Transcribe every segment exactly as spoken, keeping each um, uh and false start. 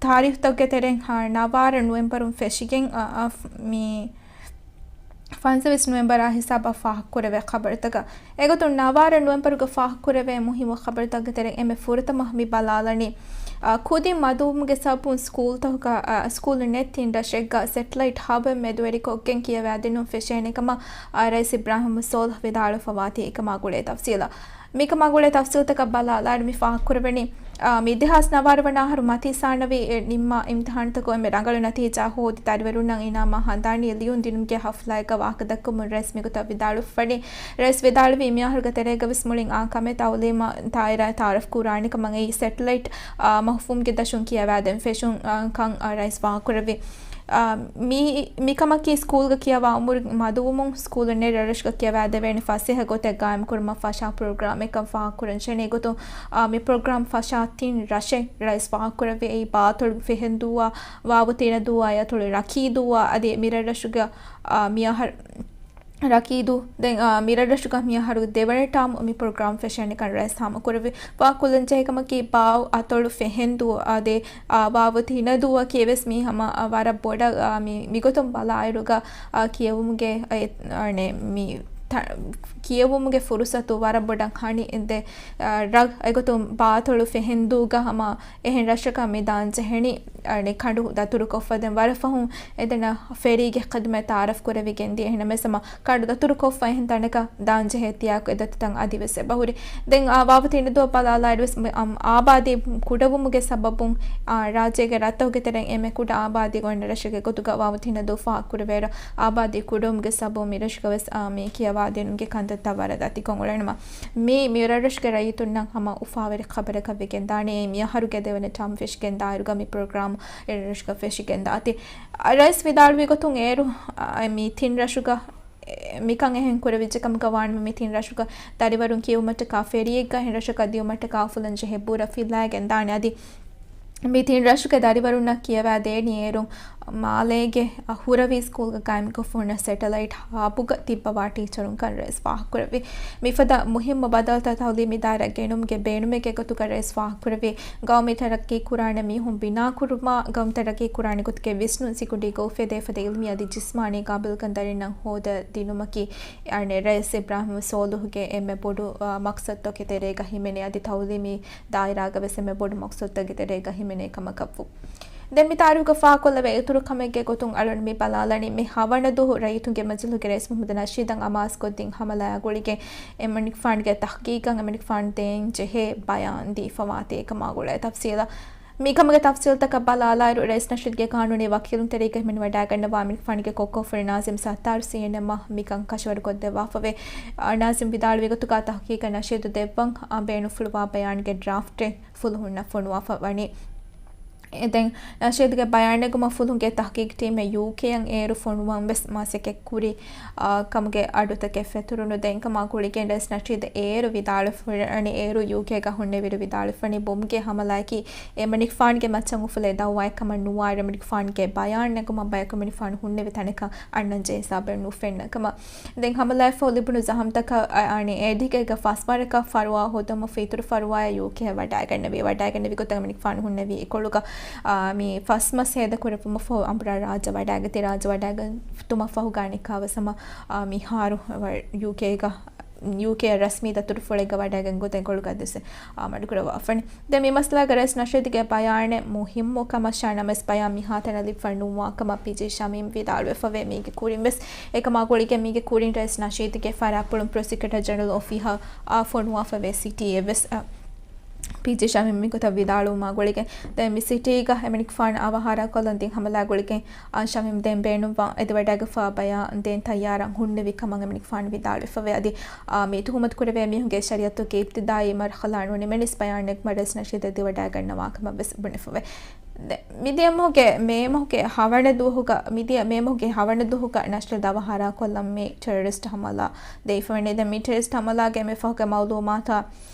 ތާރީޚުތަކުގެ ތެރެއިން ނަވާރަ ނުވެމްބަރުން ފެށިގެން، އަ، މި ފަންސަވީސް ނުވެމްބަރާ ހިސާބަށް ފާހަގަކުރެވޭ ޚަބަރުތަކަށް. އެގޮތުން ނަވާރަ ނުވެމްބަރުގަ ފާހަގަކުރެވޭ މުހިއްމު ޚަބަރުތަކުގެ ތެރެއިން އެންމެ ފުރަތަމަ މި ބަލާލަނީ، އަ، ކުދިން މަދުވުމުގެ ސަބަބުން ސްކޫލްތަކުގަ، އަ، ސްކޫލް ނެތް ތިން ރަށެއްގަ ސެޓެލައިޓް ހަބެއް މެދުވެރިކޮށްގެން ކިޔަވާދިނުން ފެށޭނެ ކަމަށް، އަ، ރައީސް އިބްރާހިމް ސޯލިހް ވިދާޅުވެފަވާތީ އެކަމާ ގުޅޭ ތަފްސީލަށް. މިކަމާ ގުޅޭ ތަފްސީލްތަކަށް ބަލާލާއިރު މި ފާހަގަކުރެވެނީ، އާ، މި ދެހާސް ނަވާރަ ވަނަ އަހަރު މަތީ ސާނަވީ، އެ، ނިންމާ އިމްތިހާނުތަކުން އެންމެ ރަނގަޅު ނަތީޖާ ހޯދި ދަރިވަރުންނަށް އިނާމާ ހަނދާނީ ލިޔުން ދިނުމުގެ ހަފްލާއެއްގަ ވާހަކަ ދައްކަމުން ރައީސް މިގޮތަށް ވިދާޅުވެފަވަނީ. ރައީސް ވިދާޅުވީ މިއަހަރުގެ ތެރޭގަވެސް މުޅިން އާ ކަމެއް ތައުލީމާ ދާއިރާ ތައާރަފް ކުރާނެ ކަމަށް އެއީ ސެޓެލައިޓް، އާ، މަހުފޫމްގެ ދަށުން ކިޔަވާދޭން ފެށުން، އާ، ކަން، އާ، ރައީސް ފާހަގަކުރެއްވި. އާ، މި، މިކަމަކީ ސްކޫލްގަ ކިޔަވާ އުމުރު މަދުވުމުން ސްކޫލުން ނެތް ރަށްރަށުގަ ކިޔަވާދެވޭނެ ފަސޭހަ ގޮތެއް ގާއިމްކުރުމަށް ފަށާ ޕްރޮގްރާމެއްކަން ފާހަގަކުރަން ޖެހޭ. އެގޮތުން، އާ، މި ޕްރޮގްރާމް ފަށާ ތިން ރަށެއް ރައީސް ފާހަގަކުރެއްވި. އެއީ ބާތޮޅު ފެހެންދޫއާ، ވާވު ތިނަދޫއާ، އަތޮޅު ރަކީދޫއާ، އަދި މިރަށްރަށުގަ، އާ، މިއަހަރު ރަކީދޫ، ދެން، އާ، މިރަށްރަށުގަ މިއަހަރު ދެވަނަ ޓާމް މި ޕްރޮގްރާމް ފެށޭނެކަން ރައީސް ހާމަކުރެއްވި. ވާ ކުލަންޖެހޭ ކަމަކީ ބާވު އަތޮޅު ފެހެންދޫ، އާ، ދެ، އާ، ވާވު ތިނަދޫއަކީ ވެސް މީ ހަމަ، އާ، ވަރަށް ބޮޑަށް، އާ، މި، މިގޮތުން ބަލާއިރުގަ، އާ، ކިޔެވުމުގެ، އެ، އަނެ، މި، ތަ-، ކިޔެވުމުގެ ފުރުސަތު ވަރަށް ބޮޑަށް ހަނި އެ ދެ، އާ، ރަށް އެގޮތުން ބާތޮޅު ފެހެންދޫގަ ހަމަ އެހެން ރަށަކަށް މި ދާން ޖެހެނީ، އަނެ، ކަނޑު ދަތުރުކޮށްފަ ދެން ވަރަށް ފަހުން އެ ދެން ފެރީގެ ޚިދުމަތް ތައާރަފް ކުރެވިގެން ދިޔަ. އެހެންނަމަވެސް ހަމަ ކަނޑު ދަތުރުކޮށްފަ އެހެން ތަނަކަށް ދާން ޖެހޭ ތިޔާކު އެ ދަތިތައް އަދިވެސް އެބަހުރި. ދެން އާ ވާވު ތިނަދޫއަށް ބަލާލާއިރުވެސް އަ-، އާ-، އާބާދީ ކުޑަވުމުގެ ސަބަބުން، އާ، ރާއްޖޭގެ ރަށްތަކުގެ ތެރެއިން އެންމެ ކުޑަ އާބާދީގަ އޮންނަ ރަށެއްގެ ގޮތުގަ ވާވު ތިނަދޫ ފާހަގަކުރެވޭއިރު، އާބާދީ ކުޑަވުމުގެ ސަބަބުން މި ރަށުގަ ވެސް، އާ، މި ކިޔަވާދިނުމުގެ ކަންތައްތައް ވަރަށް ދަތިކޮށް އުޅެނުމަށް މި، މި ރަށްރަށުގެ ރައްޔިތުންނަށް ހަމަ އުފާވެރި ޚަބަރަކަށް ވެގެންދާނެ. މިއަހަރުގެ ދެވަނަ ޓާމް ފެށިގެންދާއިރުގަ މި ޕްރޮގްރާމް އެ ރަށުގަ ފެށިގެންދާތީ. ރައީސް ވިދާޅުވި ގޮތުން އޭރު، އަ، މި ތިން ރަށުގަ، އެ، މިކަން އެހެން ކުރެވިއްޖެ ކަމުގަ ވާނަމަ މި ތިން ރަށުގަ ދަރިވަރުން ކިޔެވުމަށްޓަކާ ފެރީއެއްގަ އެހެން ރަށަކަށް ދިޔުމަށްޓަކާ އުފުލަން ޖެހޭ ބުރަ ފިލާގެން ދާނެ. އަދި މި ތިން ރަށުގެ ދަރިވަރުންނަށް ކިޔަވާ ދޭނީ އޭރު މާލޭގެ ހުރަވީ ސްކޫލްގަ ގާއިމްކޮށްފަ ހުންނަ ސެޓެލައިޓް ހަބުގަ ތިއްބަވާ ޓީޗަރުންކަން ރައީސް ފާހަގަކުރެއްވި. މިފަދަ މުހިއްމު ބަދަލުތައް ތައުލީމީ ދާއިރާ ގެނުމުގެ ބޭނުމެއްގެ ގޮތުގަ ރައީސް ފާހަގަކުރެއްވި. ގައުމީ ތަރައްގީ ކުރާނެ މީހުން ބިނާކުރުމާ، ގައުމީ ތަރައްގީ ކުރާނެ ގޮތުގެ ވިސްނުން ސިކުނޑީގަ އުފެދޭ ފަދަ އިލްމީ އަދި ޖިސްމާނީ ގާބިލްކަން ދަރިންނަށް ހޯދަދިނުމަކީ، އަނެއް ރައީސް އިބްރާހިމް ސޯލުހުގެ އެންމެ ބޮޑު، އާ، މަޤްޞަދުތަކެއް ތެރޭގަ ހިމެނޭ އަދި ތައުލީމީ ދާއިރާގަވެސް އެންމެ ބޮޑު މަޤްޞަދުތަކެއް ތެރޭގަ ހިމެނޭ ކަމަކަށްވު. ދެން މި ތާރީޚުގަ ފާހަގަކޮށްލެވޭ އިތުރު ކަމެއްގެ ގޮތުން އަޅުގަނޑު މި ބަލާލަނީ، މި ހަވަނަ ދުވަހު ރައްޔިތުންގެ މަޖިލީހުގެ ރައީސް މުހައްމަދު ނަޝީދަށް އަމާޒުކޮށްދިން ހަމަލާއާ ގުޅިގެން އެމަނިކުފާނުގެ ތަހްޤީޤަށް އެމަނިކުފާނު ދޭން ޖެހޭ ބަޔާން ދީފަވާތީ އެކަމާ ގުޅޭ ތަފްސީލަށް. މިކަމުގެ ތަފްސީލްތަކަށް ބަލާލާއިރު، ރައީސް ނަޝީދުގެ ގާނޫނީ ވަކީލުންތެރިއެއްގަ ހިމެނިވަޑައިގަންނަވާ އެމަނިކުފާނުގެ ކޮއްކޮފުޅު ނާޒިމް ސައްތާރު ސީއެންއެމްއަށް މިކަން ކަށަވަރުކޮށްދެއްވާފަވޭ. އާ، ނާޒިމް ވިދާޅުވި ގޮތުގަ ތަހްޤީޤަށް ނަޝީދު ދެއްވަން، އާ، ބޭނުންފުޅުވާ ބަޔާންގެ ޑްރާފްޓެއް ފުލުހުންނަށް ފޮނުވާފަ ވަނީ. އެ ދެން ނަޝީދުގެ ބަޔާންނެގުމަށް ފުލުހުންގެ ތަހްޤީޤް ޓީމެއް ޔޫކޭއަށް އޭރު ފޮނުވަން ވެސް މަސައްކަތް ކުރި، އާ، ކަމުގެ އަޑުތަކެއް ފެތުރުނު. ދެން ކަމާ ގުޅިގެން ރައީސް ނަޝީދު އޭރު ވިދާޅުވެފަ ވަނީ، އޭރު ޔޫކޭގަ ހުންނެވިއިރު ވިދާޅުވެފަ ވަނީ ބޮމްގެ ހަމަލާއަކީ އެމަނިކުފާނުގެ މައްޗަށް އުފުލޭ ދައުވާއެއް ކަމަށް ނުވާއިރު، އެމަނިކުފާނުގެ ބަޔާން ނެގުމަށް ބަޔަކު އެމަނިކުފާނު ހުންނެވި ތަނަކަށް އަންނަން ޖެހޭ ހިސާބެއް ނުފެންނަ ކަމަށް. ދެން ހަމަލާއަށްފަހު ލިބުނު ޒަހަމްތަކަށް، އަ، އަނެއް އޭދީގައިގަ ފަސް ވަރަކަށް ފަރުވާ ހޯދުމަށްފަހު އިތުރު ފަރުވާއެއް ޔޫކޭއަށް ވަޑައިގަންނެވި. ވަޑައިގަންނެވި ގޮތަށް އެމަނިކުފާނު ހުންނެވި އެކޮޅުގަ، އާ، މި ފަސް މަސް ހޭދަކުރެއްވުމަށްފަހު އަނބުރާ ރާއްޖެ ވަޑައިގަތީ. ރާއްޖެ ވަޑައިގަތުމަށްފަހު ގާނެކާވެސް ހަމަ، އާ، މިހާރު ވަ-، ޔޫކޭގަ، ޔޫކޭއަށް ރަސްމީ ދަތުރުފުޅެއްގަ ވަޑައިގެން ގޮތަށް އެކޮޅުގަ ދެސް، އާ، މަޑުކުރައްވާފަނި. ދެން މި މައްސަލާގަ ރައީސް ނަޝީދުގެ ބަޔާނެއް މުހިއްމު ކަމަށާ ނަމަވެސް ބަޔާން މިހާތަނަށް ލިބިފަ ނުވާ ކަމަށް ޕީޖީ ޝަމީމް ވިދާޅުވެފަވޭ. މީގެ ކުރިން ވެސް އެކަމާ ގުޅިގެން މީގެ ކުރިން ރައީސް ނަޝީދުގެ ފަރާތްޕުޅުން ޕްރޮސިކިއުޓަރ ޖެނެރަލް އޮފީހަށް، އާ، ފޮނުވާފަވޭ ސިޓީއެއް ވެސް، އާ، ޕީޖީ ޝަމީމް މިގޮތަށް ވިދާޅުވުމާ ގުޅިގެން ދެން މި ސިޓީގަ އެމަނިކުފާނު އަވަހާރަކޮށްލަން ދިން ހަމަލާ ގުޅިގެން، އާ، ޝަމީމް ދެން ބޭނުންވާ އެދިވަޑައިގަތްފަ ބަޔާން ދޭން ތައްޔާރަށް ހުންނެވި ކަމަށް އެމަނިކުފާނު ވިދާޅުވެފަވޭ. އަދި، އާ، މި ތުހުމަތު ކުރެވޭ މީހުންގެ ޝަރީއަތުގެ އިބްތިދާއީ މަރުހަލާ ނުނިމެނިސް ބަޔާން ނެގުމަށް ރައީސް ނަޝީދު އެދިވަޑައިގަންނަވާ ކަމަށް ވެސް ބުނެފަވޭ. ދެ-، މިދިޔަ މަހުގެ މޭ މަހުގެ ހަވަނަ ދުވަހުގަ، މިދިޔަ މޭ މަހުގެ ހަވަނަ ދުވަހުގަ ނަޝީދު އަވަހާރަކޮށްލަން މި ޓެރަރިސްޓް ހަމަލާ ދެވިފަވަނީ. ދެން މި ޓެރަރިސްޓް ހަމަލާގެ އެންމެ ފަހުގެ މައުލޫމާތަށް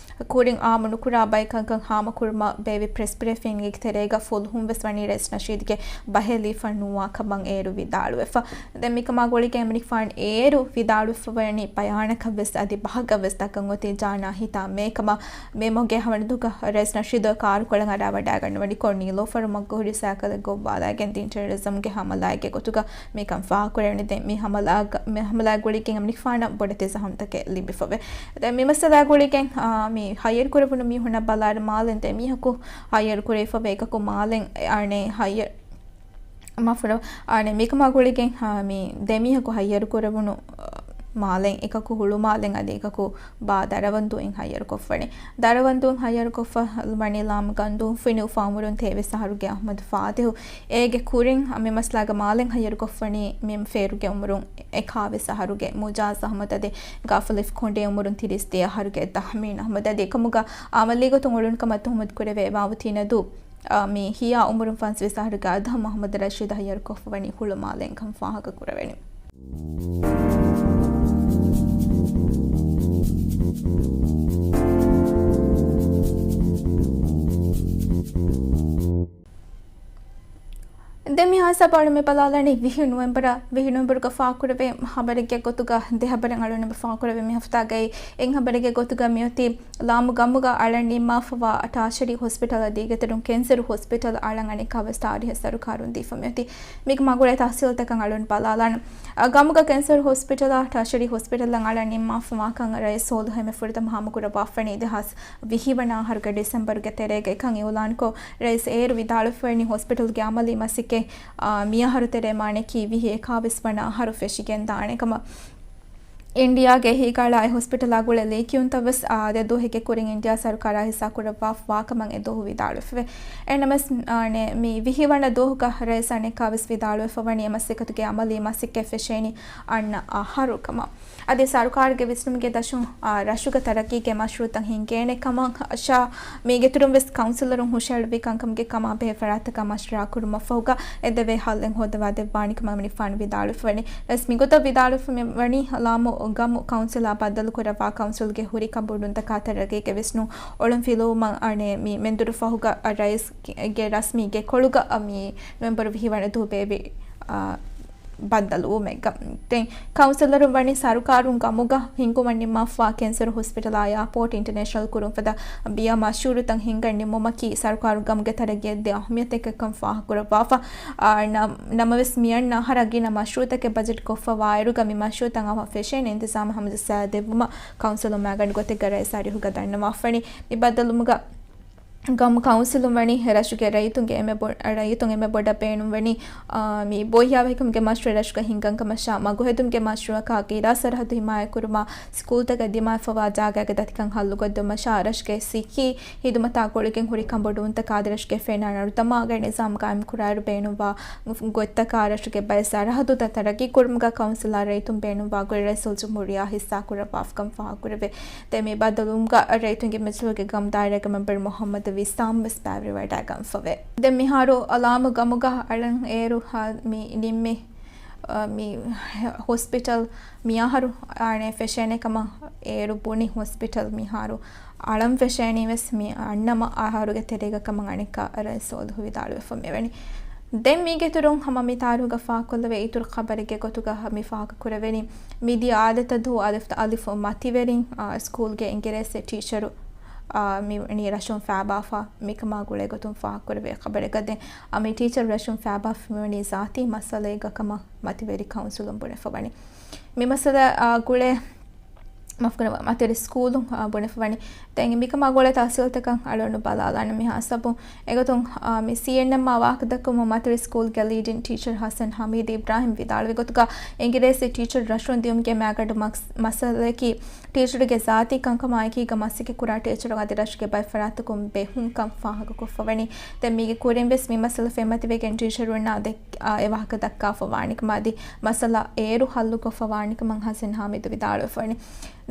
ކުރިން އާއްމު ނުކުރާ ބައެއް ކަންކަން ހާމަކުރުމަށް ބޭއްވި ޕްރެސް ބްރީފިންގެ ތެރޭގަ ފުލުހުން ވެސް ވަނީ ރައީސް ނަޝީދުގެ ބަހެއް ލީފަ ނުވާ ކަމަށް އޭރު ވިދާޅުވެފަ. ދެން މިކަމާ ގުޅިގެން އެމަނިކުފާނު އޭރު ވިދާޅުވެފަ ވަނީ ބަޔާނަކަށް ވެސް އަދި ބަހަކަށް ވެސް ދައްކަން އޮތީ ޖާނާ ހިތާ މޭކަމަށް. މޭ މަހުގެ ހަވަނަދުގަ ރައީސް ނަޝީދު ކާރުކޮޅަށް އަރާވަޑައިގަންނަވަނީ ކޮން ނީލޯފަރު މަގު ހުރި ސައިކަލެއް ގޮއްވާލައިގެން ދިން ޓެރަރިޒަމްގެ ހަމަލާއެއްގެ ގޮތުގަ މިކަން ފާހަގަކުރެވެނީ. ދެން މި ހަމަލާގަ-، މި ހަމަލާ ގުޅިގެން އެމަނިކުފާނަށް ބޮޑެތި ޒަހަމްތަކެއް ލިބިފަވޭ. ދެން މި މައްސަލާ ގުޅިގެން، އާ، މި ހައްޔަރު ކުރެވުނު މީހުންނަށް ބަލާއިރު މާލެން ދެ މީހަކު ހައްޔަރު ކުރެވިފަވޭ. އެކަކު މާލެން، އަނެއް ހައްޔަ-، މަފުރަ-، އަނެއް މިކަމާ ގުޅިގެން، އާ، މި ދެ މީހަކު ހައްޔަރު ކުރެވުނު، އާ، މާލެން އެކަކު ހުޅު މާލެން އަދި އެކަކު ބާ ދަރަވަންދޫއިން ހައްޔަރު ކޮށްފަނީ. ދަރަވަންދޫއިން ހައްޔަރު ކޮށްފަ ވަނީ ލާމު ގަންދޫ ފިނި އުފާ އުމުރުން ތޭވީސް އަހަރުގެ އަޙްމަދު ފާތިހު. އޭގެ ކުރިން މި މައްސަލާގަ މާލެން ހައްޔަރު ކޮށްފަނީ މި ފޭރުގެ އުމުރުން އެކާވީސް އަހަރުގެ މުޖާޒް އަޙްމަދު އަދި ގާފަލިފް ކޮނޑޭ އުމުރުން ތިރީސް ދެ އަހަރުގެ ދަހްމީން އަޙްމަދު އަދި އެކަމުގަ އަމަލީ ގޮތުން އުޅުނު ކަމަށް ތުހުމަތު ކުރެވޭ އެބާވަތީ ނަދޫ، އާ، މި ހިޔާ އުމުރުން ފަންސަވީސް އަހަރުގެ އަދްހަމް އަޙްމަދު ރަޝީދު ހައްޔަރު ކޮށްފަ ވަނީ ހުޅު މާލެން ކަމަށް ފާހަގަ ކުރެވެނީ. ދެން މިހާ ސަބައަޅު މި ބަލާލާނީ ވިހި ނޮވެމްބަރ، ވިހި ނޮވެމްބަރުގަ ފާކުރެވޭ ހަބަރެއްގެ ގޮތުގަ ދެ ހަބަރެއް އަޅުން ފާކުރެވޭ މި ހަފްތާގައި. އެއް ހަބަރެއްގެ ގޮތުގަ މިއޮތީ ލާމު ގަމުގަ އަޅަން ނިންމާފަވާ ޓާޝަރީ ހޮސްޕިޓަލަށް ދީގެތެރުން ކެންސަރު ހޮސްޕިޓަލް އަޅަން އަނެއްކާވެސް ތާރީހެއް ސަރުކާރުން ދީފަ މިއޮތީ. މިގެ މަގުޅޭ ތަފްސީލްތަކަށް އަޅުން ބަލާލާނަން. އަ، ގަމުގަ ކެންސަރު ހޮސްޕިޓަލާ ޓާޝަރީ ހޮސްޕިޓަލަށް އަޅަން ނިންމާފަ ވާކަން ރައީސް ސޯލިހު އެމެ ފުރަތަމަ ހާމަކުރައްވާފަނީ ދެހާސް ވިހި ވަނަ އަހަރުގެ ޑިސެމްބަރުގެ ތެރޭގަ އެކަން އިއުލާންކޮށް، ރައީސް އޭރު ވިދާޅުވެފަވަނީ ހޮސްޕިޓަލްގެ އަމަލީ މަސައްކަތް، އާ، މިއަހަރު ތެރޭ މާނައަކީ ވިހި އެކާވީސް ވަނަ އަހަރު ފެށިގެން ދާނެ ކަމަށް. އިންޑިއާގެ އެހީގަ އަޅާ އެ ހޮސްޕިޓަލާ ގުޅޭ ލިޔެކިޔުންތައް ވެސް، އާ، ދެ ދުވަހެއްގެ ކުރިން އިންޑިއާ ސަރުކާރާ ހިއްސާ ކުރައްވާފަ ވާކަމަށް އެ ދުވަހު ވިދާޅުވެފަވޭ. އެހެންނަމަވެސް، އާނެ، މި ވިހި ވަނަ ދުވަހުގަ ރައީސް އަނެއްކާވެސް ވިދާޅުވެފަ ވަނީ އެ މަސައްކަތުގެ އަމަލީ މަސައްކަތް ފެށޭނީ އަންނަ އަހަރު ކަމަށް. އަދި ސަރުކާރުގެ ވިސްނުމުގެ ދަށުން، އާ، ރަށުގަ ތަރައްގީގެ މަޝްރޫއުތައް ހިންގޭނެ ކަމަށް އަށާ، މީގެ ތުރުން ވެސް ކައުންސިލަރުން ހުށަހެޅުއްވި ކަންކަމުގެ ކަމާ ބެހޭ ފަރާތްތަކާ މަޝްވަރާ ކުރުމަށްފަހުގަ އެދެވޭ ހައްލެއް ހޯދަވާ ދެއްވާނެ ކަމަށް އެމަނިކުފާނު ވިދާޅުވެފަ ވަނީ. ވެސް މިގޮތަށް ވިދާޅުވެފަ މި ވަނީ ލާމު ގަމު ކައުންސިލާ ބައްދަލުކުރައްވާ ކައުންސިލްގެ ހުރި ކަނބޮޑުވުންތަކާ ތަރައްގީގެ ވިސްނުން އޮޅުން ފިލުވުމަށް އަނެއް މި މެންދުރު ފަހުގަ ރައީސްގެ ރަސްމީ ގެކޮޅުގަ މި ނޮވެމްބަރު ވިހި ވަނަ ދުވަހު ބޭއްވި، އާ، ބައްދަލުވުމެއްގަ. ދެން ކައުންސިލަރުން ވަނީ ސަރުކާރުން ގަމުގަ ހިންގުމަށް ނިންމާފަވާ ކެންސަރު ހޮސްޕިޓަލާ އެއާޕޯޓް އިންޓަރނޭޝަނަލް ކުރުން ފަދަ ބިޔަ މަޝްރޫއުތައް ހިންގަން ނިންމުމަކީ ސަރުކާރު ގަމުގެ ތަރައްގީއަށް ދޭ އަހައްމިޔަތެއްކަން ފާހަގަކުރައްވާފަ. އާ، ނަ-، ނަމަވެސް މިއަންނަ އަހަރަށް ގިނަ މަޝްރޫއުތަކެއް ބަޖެޓް ކޮށްފަ ވާއިރުގަ މި މަޝްރޫއުތައް އަވަހަށް ފެށޭނެ އިންތިޒާމެއް ހަމަޖައްސާ ދެއްވުމަށް ކައުންސިލުން މައިގަނޑު ގޮތެއްގަ ރައީސް އަރިހުގަ ދަންނަވާފަނީ. މި ބައްދަލުވުމުގަ ގަމު ކައުންސިލުން ވަނީ ރަށުގެ ރައްޔިތުންގެ އެންމެ ބޮ-، ރައްޔިތުން އެންމެ ބޮޑަށް ބޭނުންވަނީ، އާ، މި ބޯހިޔާވަހިކަމުގެ މަޝްރޫއެއް ރަށުގަ ހިންގަން ކަމަށާ، މަގުހެދުމުގެ މަޝްރޫއަކާ ގިރާ ސަރަހައްދު ހިމާޔަތްކުރުމާ، ސްކޫލްތަކަށް ދިމާވެފަވާ ޖާގައިގެ ދަތިކަން ހައްލުކޮށްދިއުމަށާ، ރަށުގެ ސިއްހީ ހިދުމަތާ ގުޅިގެން ހުރި ކަންބޮޑުވުންތަކާ އަދި ރަށުގެ ފެނާ ނަރުދަމާގެ ނިޒާމް ގާއިމްކުރާއިރު ބޭނުންވާ ގޮތްތަކާ ރަށުގެ ބައެއް ސަރަހައްދުތައް ތަރައްގީ ކުރުމުގަ ކައުންސިލާ ރައްޔިތުން ބޭނުންވާ ގޮތް ރައީސުލްޖުމްހޫރިއްޔާ ހިއްސާ ކުރައްވާފަކަން ފާހަގަކުރެވޭ. ދެން މި ބައްދަލުވުމުގަ ރައްޔިތުންގެ މެޖިލީހުގެ ގަމު ދާއިރާގެ މެމްބަރު މުހައްމަދު ވިސާމް ވެސް ބައިވެރިވެވަޑައިގަންފަވޭ. ދެން މިހާރު ލާމު ގަމުގަ އަޅަން އޭރު ހާ-، މި ނިންމި، އަ، މި ހޮސްޕިޓަލް މިއަހަރު އާނެ ފެށޭނެ ކަމަށް އޭރު ބުނި ހޮސްޕިޓަލް މިހާރު އަޅަން ފެށޭނީ ވެސް މި އަންނަ މަ އަހަރުގެ ތެރޭގަ ކަމަށް އަނެއްކާ ރައީސް ސޯލިހު ވިދާޅުވެފަ މިވަނީ. ދެން މީގެ ތުރުން ހަމަ މި ތާރީހުގަ ފާހަގަކޮށްލެވޭ އިތުރު ޚަބަރެއްގެ ގޮތުގަ މި ފާހަގަކުރެވެނީ، މިދިޔަ އާދަތަށް ދުވަހު އަލިފް، އަލިފް މަތިވެރިން، އާ، ސްކޫލްގެ އިނގިރޭސި ޓީޗަރު، އާ، މި ވަނީ ރަށުން ފައިބާފަ މިކަމާ ގުޅޭ ގޮތުން ފާހަގަކުރެވޭ ޚަބަރެއްގަ ދެން، އާ، މި ޓީޗަރު ރަށުން ފައިބާފަ މިވަނީ ޒާތީ މައްސަލައެއްގަ ކަމަށް މަތިވެރި ކައުންސިލުން ބުނެފަ ވަނީ. މި މައްސަލަ، އާ، ގުޅޭ މަފްގަނަ މަތިވެރި ސްކޫލުން، އާ، ބުނެފަ ވަނީ. ދެން މިކަމާ ގުޅޭ ތަފްސީލްތަކަށް އަޅުގަނޑު ބަލާލާނަން މިހާ ސަބުން. އެގޮތުން، އާ، މި ސީއެންއެމްއާ ވާހަކަދައްކަމުން މަތިވެރި ސްކޫލްގެ ލީޑިން ޓީޗަރ ހަސަން ހަމީދު އިބްރާހިމް ވިދާޅުވި ގޮތުގަ އިނގިރޭސި ޓީޗަރ ރަށުން ދިއުމުގެ މައިގަނޑު މަސް-، މައްސަލައަކީ ޓީޗަރުގެ ޒާތީ ކަންކަމާއެކީގަ މަސައްކަތް ކުރާ ޓީޗަރުން އަދި ރަށުގެ ބައެއް ފަރާތަކުން ބެހުންކަން ފާހަގަކޮށްފަ ވަނީ. ދެން މީގެ ކުރިން ވެސް މި މައްސަލަ ފެންމަތިވެގެން ޓީޗަރުންނާ ދެ-، އާ، އެ ވާހަކަ ދައްކާފަ ވާނެ ކަމަށް އަދި މައްސަލަ އޭރު ހައްލުކޮށްފަ ވާނެ ކަމަށް ހަސަން ހަމީދު ވިދާޅުވެފަ ވަނީ.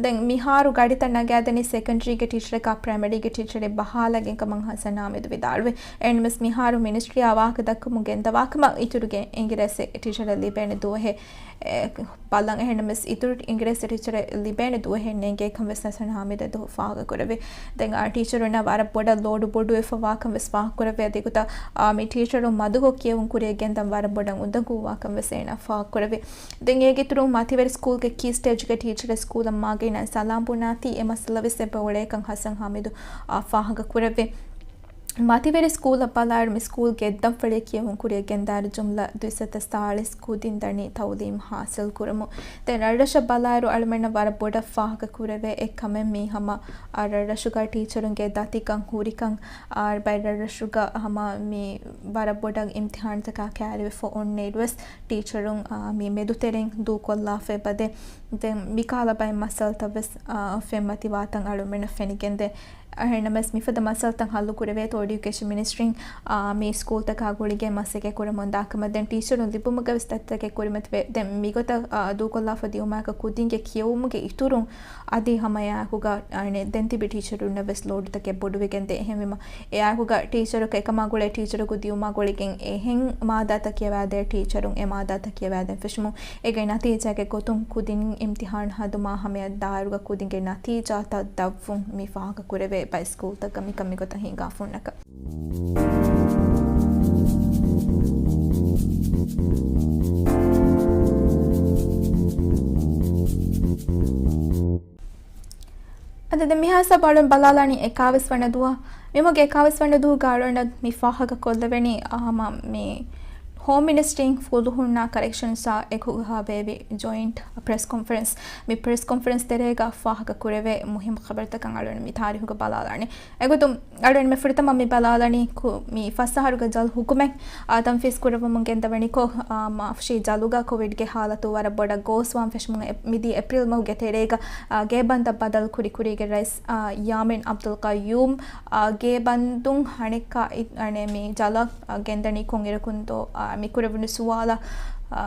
ދެން މިހާރު ގަޑިތައް ނަގާދެނީ ސެކަންޑްރީގެ ޓީޗަރަކާ ޕްރައިމަރީގެ ޓީޗަރެއް ބަހާލަގެން ކަމަށް ހަސަން ހާމިދު ވިދާޅުވި. އެހެންނަމަވެސް މިހާރު މިނިސްޓްރީއާ ވާހަކަ ދައްކަމުން ގެންދަވާކަމަށް އިތުރުގެ އިނގިރޭސި ޓީޗަރެއް ލިބޭނެ ދުވަހެއް، އެ، ބަލަން. އެހެންނަމަވެސް އިތުރު އިނގިރޭސި ޓީޗަރެއް ލިބޭނެ ދުވަހެއް ނޭނގޭ ކަމަށް ވެސް ހަސަން ހާމިދު އެދު ފާހަގަ ކުރެވި. ދެން އާ ޓީޗަރުންނަށް ވަރަށް ބޮޑަށް ލޯޑު ބޮޑުވެފަވާކަން ވެސް ފާހަގަ ކުރެވި. އަދި ގޮތަށް އާ މި ޓީޗަރުން މަދުކޮށް ކިޔެވުން ކުރިއަށް ގެންދަން ވަރަށް ބޮޑަށް އުނދަގޫވާކަން ވެސް އޭނާ ފާހަގަ ކުރެވި. ދެން އޭގެ އިތުރުން މަތިވެރި ސްކޫލްގެ ކީ ސްޓޭޖްގެ ޓީޗަރެއް ސްކޫލަށް މާގަނޑަށް ސަލާމް ބުނާތީ އެ މައްސަލަ ވެސް އެބަ އުޅޭކަން ހަސަން ހާމިދު އާ ފާހަގަ ކުރެއްވި. މަތިވެރި ސްކޫލަށް ބަލާއިރު މި ސްކޫލް ގެއްދަންފަޅިއަށް ކިޔެވުން ކުރިއަށް ގެންދާއިރު ޖުމްލަ ދުއިސައްތަ ސާޅީސް ކުދިން ދަނީ ތައުލީމް ހާސިލް ކުރަމުން. ދެން ރަށްރަށަށް ބަލާއިރު އަޅުމެންނަށް ވަރަށް ބޮޑަށް ފާހަގަ ކުރެވޭ އެއް ކަމެއް މީ ހަމަ އާ ރަށްރަށުގަ ޓީޗަރުންގެ ދަތިކަން ހުރިކަން އާ ބައެއް ރަށްރަށުގަ ހަމަ މި ވަރަށް ބޮޑަށް އިމްތިހާންތަކާ ކައިރިވެފަ އޮންނައިރުވެސް ޓީޗަރުން އާ މި މެދުތެރެއިން ދޫކޮށްލާފައި ބަދެ. ދެން މިކަހަލަ ބައެއް މައްސަލަތައް ވެސް އާ ފެންމަތިވާތަން އަޅުމެންނަށް ފެނިގެންދޭ. އެހެންނަމަވެސް މިފަދަ މައްސަލަތައް ހައްލު ކުރެވޭތޯ އެޑިއުކޭޝަން މިނިސްޓްރީން އާ މި ސްކޫލްތަކާ ގުޅިގެން މަސައްކަތް ކުރަމުން ދާކަމަށް ދެން ޓީޗަރުން ލިބުމުގަ ވެސް ދަތިތަކެއް ކުރިމަތިވޭ. ދެން މިގޮތަށް އާ ދޫކޮށްލާފަ ދިޔުމާއެކު ކުދިންގެ ކިޔެވުމުގެ އިތުރުން އަދި ހަމަ އެއާއެކުގަ އަނެއް ދެން ތިބި ޓީޗަރުންނަށް ވެސް ލޯޑުތަކެއް ބޮޑުވެގެންދޭ. އެހެންވީމަ އެއާއެކުގަ ޓީޗަރަކަށް އެކަމާ ގުޅޭ ޓީޗަރަކު ދިޔުމާ ގުޅިގެން އެހެން މާދާތައް ކިޔަވާދޭ ޓީޗަރުން އެ މާދާތައް ކިޔަވާދޭން ފެށުމުން އޭގެ ނަތީޖާގެ ގޮތުން ކުދިން އިމްތިހާން ހަދުމާ ހަމަޔަށް ދާއިރުގަ ކުދިންގެ ނަތީޖާތައް ދަށްވުން މި ފާހަގަ ކުރެވޭ ބައެއް ސްކޫލްތަކަށް މިކަން މިގޮތަށް ހިނގާ ފުންނަކަށް. އަދި ދެން މިހާ ހިސާބަށް އަޅުން ބަލާލާނީ އެކާވީސް ވަނަ ދުވަހު. މިމަގު އެކާވީސް ވަނަ ދުވަހުގަ އަޅުން މި ފާހަގަ ކޮށްލެވެނީ، އާ، ހަމަ މި ހޯމް މިނިސްޓްރީން ފުލުހުންނާ ކަރެކްޝަންސްއާ އެކުގަ ހަވޭވި ޖޮއިންޓް ޕްރެސް ކޮންފަރެންސް. މި ޕްރެސް ކޮންފަރެންސް ތެރޭގަ ފާހަގަ ކުރެވޭ މުހިއްމު ޚަބަރުތަކަށް އަޅުން މި ތާރީހުގަ ބަލާލާނީ. އެގޮތުން އަޅުން މި ފުރަތަމަ މި ބަލާލަނީ ކު-، މި ފަސް އަހަރުގެ ޖަލް ހުކުމެއް، އާ، ތަންފީޒް ކުރައްވަމުން ގެންދަވަނިކޮށް، އާ، މާފުށީ ޖަލުގަ ކޮވިޑްގެ ހާލަތު ވަރަށް ބޮޑަށް ގޯސްވާން ފެށުމުން އެ-، މިދިޔަ އޭޕްރީލް މަހުގެ ތެރޭގަ، އާ، ގޭބަންދަށް ބަދަލު ކުރި ކުރީގެ ރައީސް، އާ، ޔާމީން އަބްދުލް ޤައްޔޫމް، އާ، ގޭބަންދުން ހަނެއްކާ އި-، އަނެ މި ޖަލަށް، އާ، ގެންދަނީ ކޮންއިރަކުންދޯ، އާ، މި ކުރެވުނު ސުވާލަށް، އާ،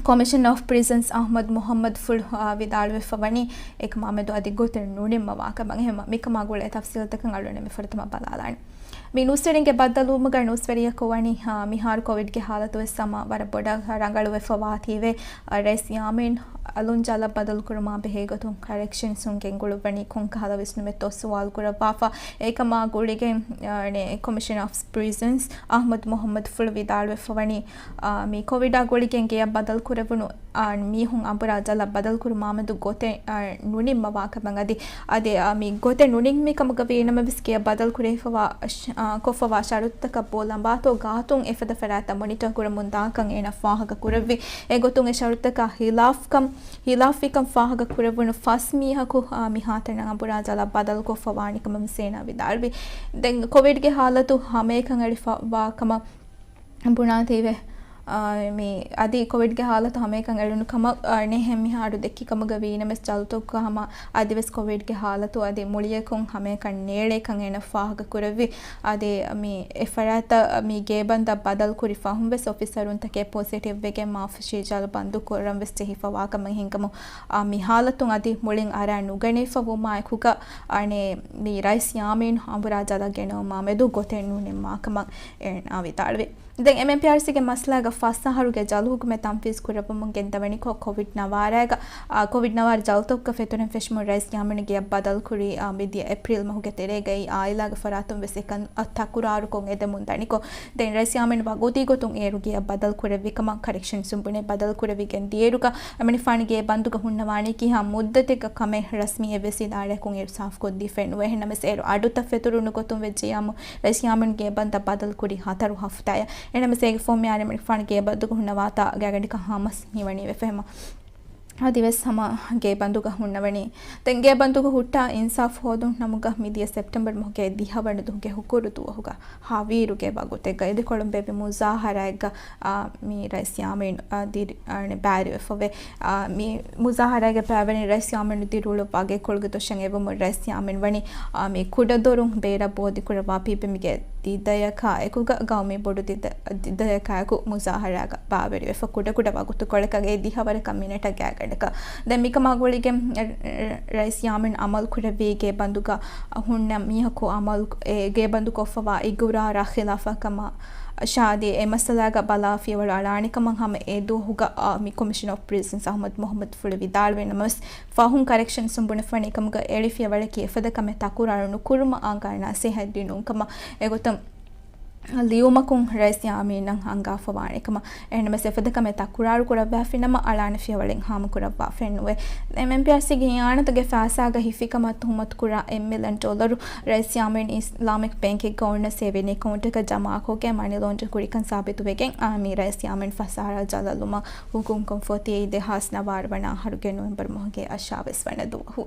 ކޮމިޝަނަރ އޮފް ޕްރިޒަންސް އަޙްމަދު މުޙައްމަދު ފުޅު، އާ، ވިދާޅުވެފަ ވަނީ، އެކަމާމެދު އަދި ގޮތެއް ނުނިންމަވާކަމަށް. އެހެންވީމަ މިކަމާ ގުޅޭ ތަފްސީލްތަކަށް އަޅުގަނޑު މި ފުރަތަމަ ބަލާލާނީ. މި ނޫސްވެރިންގެ ބައްދަލުވުމުގަ ނޫސްވެރިޔަކު ވަނީ، އާ، މިހާރު ކޮވިޑްގެ ހާލަތު ވެސް ހަމަ ވަރަށް ބޮޑަށް ރަނގަޅުވެފަ ވާތީވެ، އާ، ރައީސް ޔާމީން އަލުން ޖަލަށް ބަދަލުކުރުމާ ބެހޭ ގޮތުން ކަރެކްޝަންސުން ގެންގުޅުއްވަނީ ކޮންކަހަލަ ވިސްނުމެއްތޯ ސުވާލު ކުރައްވާފަ. އެކަމާ ގުޅިގެން، އާ، ކޮމިޝަނަރ އޮފް ޕްރިޒަންސް އަޙްމަދު މުޙައްމަދު ފުޅު ވިދާޅުވެފަ ވަނީ، އާ، މި ކޮވިޑާ ގުޅިގެން ގެޔަށް ބަދަލު ކުރެވުނު އާ، މީހުން އަނބުރާ ޖަލަށް ބަދަލުކުރުމާމެދު ގޮތެއް، އާ، ނުނިންމަވާކަމަށް އަދި، އަދި، އާ، މި ގޮތެއް ނުނިންމި ކަމުގަ ވީނަމަވެސް ގެޔަށް ބަދަލު ކުރެވިފަވާ، އަށް، އާ، ކޮށްފަވާ ޝަރުތުތަކަށް ބޯ ލަނބާތޯ ގާތުން އެފަދަ ފަރާތްތައް މޮނިޓަ ކުރަމުން ދާކަން އޭނާ ފާހަގަ ކުރެއްވި. އެގޮތުން އެ ޝަރުތުތަކާ ހިލާފްކަން، ހިލާފްވިކަން ފާހަގަ ކުރެވުނު ފަސް މީހަކު، އާ، މިހާތަނަށް އަނބުރާ ޖަލަށް ބަދަލުކޮށްފަ ވާނެ ކަމަށް ވެސް އޭނާ ވިދާޅުވި. ދެން ކޮވިޑްގެ ހާލަތު ހަމައެކަން އެޅިފަ ވާ ކަމަށް ބުނާތީވެ، އާ، މި އަދި ކޮވިޑްގެ ހާލަތު ހަމައެކަން އެޅުނު ކަމަށް، އާ، ނެހެން މިހާރު ދެއްކި ކަމުގަ ވީނަމަވެސް ޖަލުތަކުގަ ހަމަ އަދިވެސް ކޮވިޑްގެ ހާލަތު އަދި މުޅިއަކުން ހަމައެކަން ނޭޅޭކަން އޭނަ ފާހަގަ ކުރެއްވި. އަދި މި އެފަރާތަށް މި ގޭބަންދަށް ބަދަލު ކުރި ފަހުން ވެސް އޮފިސަރުންތަކެއް ޕޮޒިޓިވް ވެގެން މާފުށީ ޖަލު ބަންދު ކުރަން ވެސް ޖެހިފަ ވާކަމަށް ހިނގަމުން، އާ، މި ހާލަތުން އަދި މުޅިން އަރާ ނުގަނެވިފަ ވުމާއެކުގަ، އަނެއް މި ރައީސް ޔާމީން އަނބުރާ ޖަލަށް ގެނައުމާ މެދު ގޮތެއް ނުނިންމާކަމަށް އޭނާ ވިދާޅުވި. ދެން އެމްއެމްޕީއާރްސީގެ މަސްލައިގަ ފަސް އަހަރުގެ ޖަލު ހުކުމެއް ތަންފީޒް ކުރެއްވުމުން ގެންދަވަނިކޮށް، ކޮވިޑް ނަވާރައިގަ، އާ، ކޮވިޑް ނަވާރަ ޖަލުތަކުގަ ފެތުރެން ފެށުމުން ރައީސް ޔާމީން ގެޔަށް ބަދަލު ކުރީ، އާ، މިދިޔަ އޭޕްރީލް މަހުގެ ތެރޭގައި އާއިލާގެ ފަރާތުން ވެސް އެކަން ތަކުރާރުކޮށް އެދެމުން ދަނިކޮށް، ދެން ރައީސް ޔާމީން ވަގުތީ ގޮތުން އޭރު ގެޔަށް ބަދަލު ކުރެއްވި ކަމަށް ކަރެކްޝަންސުން ބުނެ. ބަދަލު ކުރެވިގެން ދިޔައިރުގަ އަމިނިފާނު ގޭ ބަންދުގަ ހުންނަވާނީ ކިހާ މުއްދަތެއްގަ ކަމެއް ރަސްމީ އެއްވެސް އިދާރާއަކުން އޭރު ސާފުކޮށްދީފައެއް ނުވޭ. އެހެންނަމަވެސް އޭރު އަޑުތައް ފެތުރުނު ގޮތުން ވެއްޖެޔާމު ރައީސް ޔާމީން ގޭބަންދަށް ބަދަލު ކުރީ ހަތަރު ހަފްތާއެއް. އެނަމަސް އޭގެ ފޯމް ޔާރި އަމިނިފާނު ގޭބަންދުގަ ހުންނަވާތާ ގާގަނޑިކަށް ހަމަސް ހީވަނީ ވެފަ ހަމަ. އަދިވެސް ހަމަ ގޭބަންދުގަ ހުންނަވަނީ. ދެން ގޭބަންދުގަ ހުއްޓާ އިންސާފް ހޯދުން ނަމުގަ މިދިޔަ ސެޕްޓެމްބަރު މަހުގެ ދިހަވަނަ ދުވަހުގެ ހުކުރު ދުވަހުގަ ހަވީރުގެ ވަގުތެއްގަ އެދިކޮޅުން ބޭއްވި މުޒާހަރާއެއްގަ، އާ، މި ރައީސް ޔާމީން، އާ، ދިރި-، އާ، ބައިވެރިވެފަވޭ. އާ، މި މުޒާހަރާގެ ބައިވެރިން ރައީސް ޔާމީނު ދިރިއުޅުއްވާ ގެކޮޅުގެ ދޮށަށް އެބަމު ރައީސް ޔާމީން ވަނީ، އާ، މި ކުޑަދޮރުން ބޭރަށް ބޯދިކުރައްވާ ޕީޕީއެމްގެ ދިދަޔަކާ އެކުގަ ގައުމީ ބޮޑު ދިދަ-، ދިދަޔަކާއެކު މުޒާހަރާގަ ބާވެރިވެފަ ކުޑަކުޑަ ވަގުތުކޮޅަކަށް އެ ދިހަވަރަކަށް މިނެޓަށް ގާތްގަނޑަކަށް. ދެން މިކަމާ ގުޅިގެން ރައީސް ޔާމީން އަމަލު ކުރެއްވީ ގޭބަންދުގަ ހުންނަ މީހަކު އަމަލު، އެ ގޭބަންދު ކޮށްފަވާ އިގުރާރާ ޚިލާފަށް ކަމަށް ޝާދީ އެ މައްސަލާގަ ބަލާ ފިޔަވަޅު އަޅާނެ ކަމަށް ހަމަ އެ ދުވަހުގަ، އާ، މި ކޮމިޝަނަރ އޮފް ޕްރިޒަންސް އަޙްމަދު މުޙައްމަދު ފުޅު ވިދާޅުވި ނަމަވެސް، ފަހުން ކަރެކްޝަންސް ބުނެފަނީ އެކަމުގަ އެޅި ފިޔަވަޅަކީ އެފަދަ ކަމެއް ތަކުރާރު ނުކުރުމަށް އަންގާނަ ނަސޭހަތް ދިނުން ކަމަށް. އެގޮތުން ލިޔުމަކުން ރައީސް ޔާމީނަށް އަންގާފަވާނެ ކަމަށް. އެހެންނަމަވެސް އެފަދަ ކަމެއް ތަކުރާރު ކުރައްވާފިނަމަ އަޅާނެ ފިޔަވަޅެއް ހާމަކުރައްވާފައެއްނުވޭ. އެމްއެމްޕީއާރްސީގެ އިއާނަތުގެ ފައިސާގަ ހިފިކަމަށް ތުހުމަތުކުރާ އެއް މިލިއަން ޑޮލަރު ރައީސް ޔާމީން އިސްލާމިކް ބޭންކެއްގަ އޮންނަ ސޭވިން އެކައުންޓަކަށް ޖަމާކޮށްގެން މަނީ ލޯންޑްރިން ކުރިކަން ސާބިތުވެގެން، އާ، މި ރައީސް ޔާމީން ފަސާރަ ޖަލަލުމަށް ހުކުމްކޮށްފަ އޮތީ ދެހާސް ނަވާރަ ވަނަ އަހަރުގެ ނޮވެމްބަރު މަހުގެ އަށާވީސް ވަނަ ދުވަހު.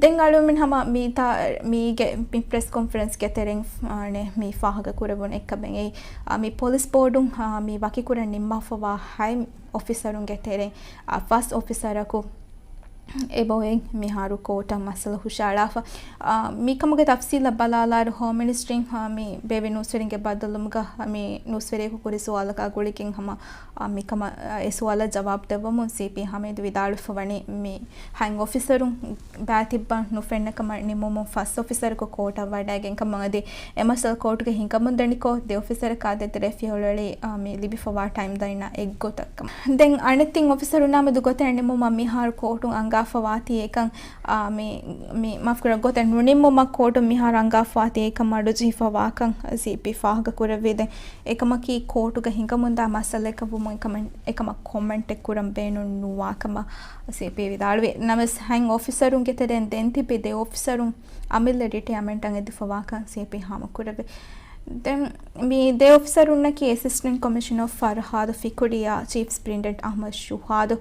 ދެން އަޅުމެން ހަމަ މީތާ، މީގެ މި ޕްރެސް ކޮންފަރެންސްގެ ތެރެއިން، އާނެ، މި ފާހަގަ ކުރެވުނު އެއްކަމެއް އެއީ، އާ، މި ޕޮލިސް ބޯޑުން، އާ، މި ވަކިކުރަން ނިންމާފަވާ ހަތް އޮފިސަރުންގެ ތެރެއިން، އާ، ފަސް އޮފިސަރަކު އެބައޮތް މިހާރު ކޯޓަށް މައްސަލަ ހުށައަޅާފަ. އާ، މިކަމުގެ ތަފްސީލަށް ބަލާލާއިރު، ހޯމް މިނިސްޓްރީން، އާ، މި ބޭއްވި ނޫސްވެރިންގެ ބައްދަލުވުމުގަ، އާ، މި ނޫސްވެރިޔަކު ކުރި ސުވާލަކާ ގުޅިގެން ހަމަ އާ، މިކަމަށް، އާ، އެ ސުވާލަށް ޖަވާބު ދެއްވަމުން ސީޕީ ހަމީދު ވިދާޅުވެފަ ވަނީ، މި ހަތް އޮފިސަރުން ބައިތިއްބަން ނުފެންނަ ކަމަށް ނިމުމުން ފަސް އޮފިސަރަކު ކޯޓަށް ވަޑައިގެން ކަމަށް އަދި އެ މައްސަލަ ކޯޓުގަ ހިނގަމުންދަނިކޮށް، ދެ އޮފިސަރަކާ ދޭތެރޭ ފިޔަވަޅު އެޅީ، އާ، މި ލިބިފަވާ ޓައިމް ދަންނަ އެއްގޮތަށް ކަމަށް. ދެން އަނެއް ތިން އޮފިސަރުންނާމެދު ގޮތެއް ނިމުމަށް މިހާރު ކޯޓުން އަންގާފަވާތީ އެކަން، އާ، މި، މި މާފްކުރަން ގޮތެއް ނުނިންމުމަށް ކޯޓުން މިހާރު އަންގާފަވާތީ އެކަން މަޑުޖެހިފަވާކަން ސީޕީ ފާހަގަ ކުރެއްވި. ދެން އެކަމަކީ ކޯޓުގަ ހިނގަމުންދާ މައްސަލައެއްކަށްވުމުން އެކަމަށް، އެކަމަށް ކޮމެންޓެއް ކުރަން ބޭނުން ނުވާ ކަމަށް ސީޕީ ވިދާޅުވި. ނަމަވެސް ހަތް އޮފިސަރުންގެ ތެރެއިން ދެން ތިބި ދެ އޮފިސަރުން އަމިއްލަ ރިޓަޔަމެންޓަށް އެދިފަވާކަން ސީޕީ ހާމަކުރެއްވި. ދެން މި ދެ އޮފިސަރުންނަކީ އެސިސްޓެންޓް ކޮމިޝަނަރ ފަރްހާދު ފިކުރިޔާ، ޗީފް ސްޕްރިންޓެންޑެންޓް އަޙްމަދު ޝުހާދު،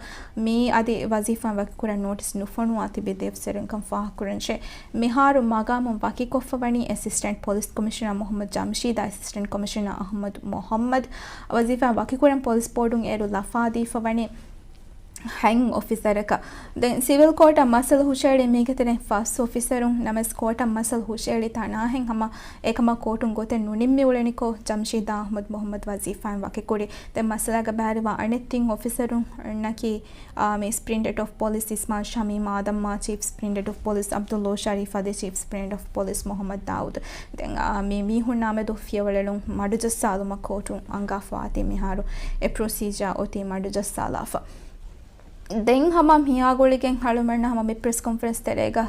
މި އަދި ވަޒީފާއިން ވަކިކުރަން ނޯޓިސް ނުފޮނުވާ ތިބި ދެ އޮފިސަރުންކަން ފާހަގަކުރަންޖެހޭ. މިހާރު މަގާމުން ވަކިކޮށްފަ ވަނީ އެސިސްޓެންޓް ޕޮލިސް ކޮމިޝަނަރ މުޙައްމަދު ޖަމްޝީދާ އެސިސްޓެންޓް ކޮމިޝަނަރ އަޙްމަދު މުޙައްމަދު. ވަޒީފާއިން ވަކިކުރަން ޕޮލިސް ބޯޑުން އޭރު ލަފާދީފަ ވަނީ ހަތް އޮފިސަރަކަށް. ދެން ސިވިލް ކޯޓަށް މައްސަލަ ހުށައެޅީ މީގެ ތެރެއިން ފަސް އޮފިސަރުން. ނަމަވެސް ކޯޓަށް މައްސަލަ ހުށައެޅި ތަނާހެން ހަމަ އެކަމަށް ކޯޓުން ގޮތެއް ނުނިންމި އުޅެނިކޮށް، ޖަމްޝީދާ އަޙްމަދު މުޙައްމަދު ވަޒީފާއިން ވަކިކުރި. ދެން މައްސަލާގަ ބައިވެރިވާ އަނެއް ތިން އޮފިސަރުންނަކީ، އާ، މި ސްޕްރިންޓެންޑެންޓް އޮފް ޕޮލިސް އިސްމާއިލް ޝަމީމް އާދަމް މާ، ޗީފް ސްޕްރިންޓެންޑެންޓް އޮފް ޕޮލިސް އަބްދުﷲ ޝަރީފް އަދި ޗީފް ސްޕްރިންޓެންޑެންޓް އޮފް ޕޮލިސް މުޙައްމަދު ދާއޫދު. ދެން، އާ، މި މީހުންނާމެދު ފިޔަވަޅު އެޅުން މަޑުޖައްސާލުމަށް ކޯޓުން އަންގާފަވާތީ މިހާރު އެ ޕްރޮސީޖާ އޮތީ މަޑުޖައްސާލާފަ. ދެން ހަމަ މިއާ ގުޅިގެން އަޅުމެންނަށް ހަމަ މި ޕްރެސް ކޮންފަރެންސް ތެރޭގަ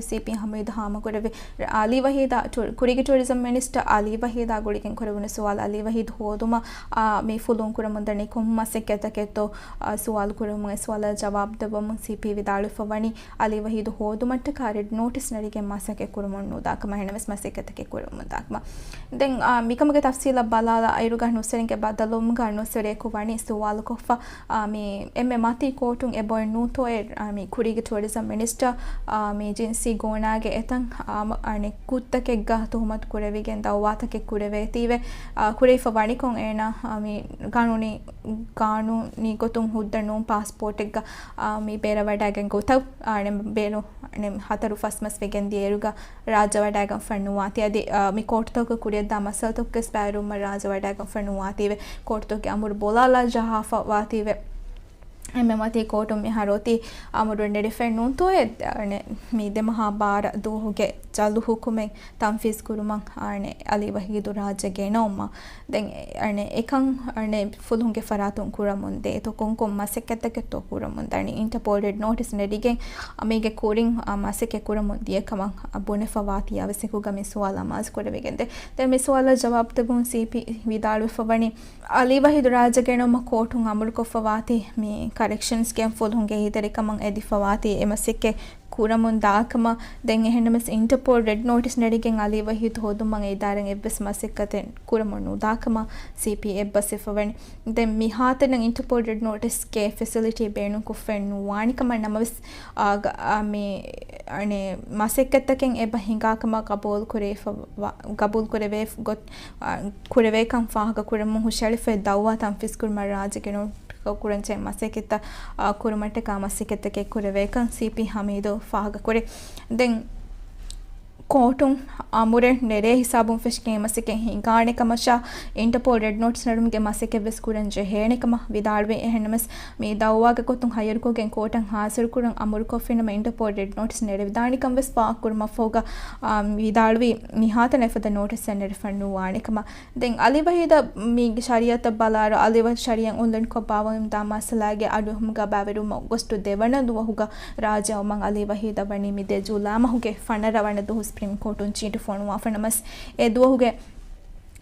ސީޕީ ހަމީދު ހާމަކުރެއްވި އަލީ ވަހީދާ، ޓު-، ކުރީގެ ޓޫރިޒަމް މިނިސްޓަރ އަލީ ވަހީދާ ގުޅިގެން ކުރެވުނު ސުވާލު، އަލީ ވަހީދު ހޯދުމަށް، އާ، މި ފުލުން ކުރަމުންދަނީ ކޮން މަސައްކަތްތަކެއްތޯ، އާ، ސުވާލު ކުރެވުމުން އެ ސުވާލަށް ޖަވާބު ދެއްވަމުން ސީޕީ ވިދާޅުވެފަ ވަނީ، އަލީ ވަހީދު ހޯދުމަށްޓަކާ ރެޑް ނޯޓިސް ނެރިގެން މަސައްކަތް ކުރަމުން ނުދާކަމަށް، އެހެނަސް މަސައްކަތްތަކެއް ކުރަމުން ދާކަމަށް. ދެން، އާ، މިކަމުގެ ތަފްސީލަށް ބަލާލާ އިރުގަ ނޫސްވެރިންގެ ބައްދަލުވުމުގަ ނޫސްވެރިޔަކު ވަނީ ސުވާލުކޮށްފަ، އާ، މި އެންމެ މަތީ ކޯޓުން އެބައޮތް ނޫންތޯއޭ، އާ، މި ކުރީގެ ޓޫރިޒަމް މިނިސްޓަރ، އާ، މި ޖިންސީ ގޯނާގެ އެތަން، އާ، މަ-، އަނެއް ގުތަކެއްގަ ތުހުމަތު ކުރެވިގެން ދައުވާތަކެއް ކުރެވޭތީވެ، އާ، ކުރެވިފަ ވަނިކޮށް އޭނާ، އާ، މި ގާނޫނީ، ގާނޫނީ ގޮތުން ހުއްދަ ނޫން ޕާސްޕޯޓެއްގަ، އާ، މި ބޭރަވަޑައިގެން ގޮތަށް، އާ، އަނެއް ބޭރު، އަނެއް ހަތަރު ފަސް މަސް ވެގެން ދިޔައިރުގަ ރާއްޖެ ވަޑައިގަންފަ ނުވާތީ. އަދި، އާ، މި ކޯޓުތަކުގަ ކުރިއަށްދާ މައްސަލަތަކުގެ ބައިވެރިވުމަށް ރާއްޖެ ވަޑައިގަންފަ ނުވާތީވެ. ކޯޓުތަކުގެ އަމުރު ބޯލާލާ ޖަހާފަ ވާތީވެ. އެންމެ މަތީ ކޯޓުން މިހާރު އޮތީ އަމުރު ނެރެފައެއް ނޫންތޯއޭ، އަނެއް މި ދެ މަހާ ބާރަ ދުވަހުގެ ޖަލު ހުކުމެއް ތަންފީޒް ކުރުމަށް، އަނެއް އަލީ ވަހީދު ރާއްޖެ ގެނައުމަށް. ދެން، އަނެއް އެކަން، އަނެއް ފުލުހުންގެ ފަރާތުން ކުރަމުން ދޭތޯ، ކޮންކޮން މަސައްކަތްތަކެއްތޯ ކުރަމުން ދަނީ. އިންޓަޕޯލް ރެޑް ނޯޓިސް ނެރިގެން، މީގެ ކުރިން، އާ، މަސައްކަތް ކުރަމުން ދިޔަ ކަމަށް، އާ، ބުނެފަ ވާތީ އަވަސް އެކުގަ މި ސުވާލު އަމާޒު ކުރެވިގެންދޭ. ދެން މި ސުވާލަށް ޖަވާބު ދެއްވުން ސީޕީ ވިދާޅުވެފަ ވަނީ، އަލީ ވަހީދު ރާއްޖެ ގެނައުމަށް ކޯޓުން އަމުރުކޮށްފަ ވާތީ، މި ކަރެކްޝަންސްގެ ފުލުހުންގެ އެހީތެރިކަމަށް އެދިފަ ވާތީ އެ މަސައްކަތް ކުރަމުން ދާކަމަށް. ދެން އެހެންނަމަވެސް އިންޓަޕޯލް ރެޑް ނޯޓިސް ނެރިގެން އަލީ ވަހީދު ހޯދުމަށް އެ އިދާރާއިން އެއްވެސް މަސައްކަތެއް ކުރަމުން ނުދާކަމަށް ސީޕީ އެއްބަސްވެފަ ވަނީ. ދެން މިހާތަނަށް އިންޓަޕޯލް ރެޑް ނޯޓިސްގެ ފެސިލިޓީ ބޭނުންކޮށްފައެއް ނުވާނެ ކަމަށް ނަމަވެސް، އާ، ގ-، އާ، މި، އަނެއް މަސައްކަތްތަކެއް އެބަ ހިނގާކަމަށް ގަބޫލު ކުރެވިފަ-، ވ-، ގަބޫލު ކުރެވޭ ގޮތް، އާ، ކުރެވޭކަން ފާހަގަ ކުރަމުން ހުށައެޅިފައި ދައުވާ ތަންފީޒް ކުރުމަށް ރާއްޖެ ގެނައު ކުރަންޖެހޭ މަސައްކަތްތައް، އާ، ކުރުމަށްޓަކާ މަސައްކަތްތަކެއް ކުރެވޭކަން ސީޕީ ހަމީދު ފާހަގަކުރޭ. ދެން ކޯޓުން އަމުރެއް ނެރޭ ހިސާބުން ފެށިގެން މަސައްކަތް ހިނގާނެ ކަމަށާ، އިންޓަޕޯލް ރެޑް ނޯޓިސް ނެރުމުގެ މަސައްކަތްވެސް ކުރަން ޖެހޭނެ ކަމަށް ވިދާޅުވި. އެހެންނަމަސް މި ދައުވާގެ ގޮތުން ހައްޔަރުކޮށްގެން ކޯޓަށް ހާޒިރުކުރަން އަމުރުކޮށްފިނަމަ، އިންޓަޕޯލް ރެޑް ނޯޓިސް ނެރެވިދާނެކަން ވެސް ފާހަގަކުރުމަށްފަހުގަ، އާ، ވިދާޅުވީ މިހާތަނަށް އެފަދަ ނޯޓިސްއެއް ނެރެފަ ނުވާނެ ކަމަށް. ދެން އަލީ ވަހީދަށް މި ޝަރީއަތަށް ބަލާއިރު، އަލީ ވަހީދު ޝަރީއަތް އުންލަނިކޮށް ބާވަމުންދާ މައްސަލާގެ އަޑުއެހުމުގަ ބައިވެރިވުމަށް އޮގަސްޓު ދެވަނަ ދުވަހުގަ ރާއްޖެ އައުމަށް އަލީ ވަހީދަށް ވަނީ މިދޭ ޖުލާ މަހުގެ ފަނަރަ ވަނަ ދުވަހު ސްޕްރީމް ކޯޓުން ޗީޓު ފޮނުވާފަ ނަމަސް، އެ ދުވަހުގެ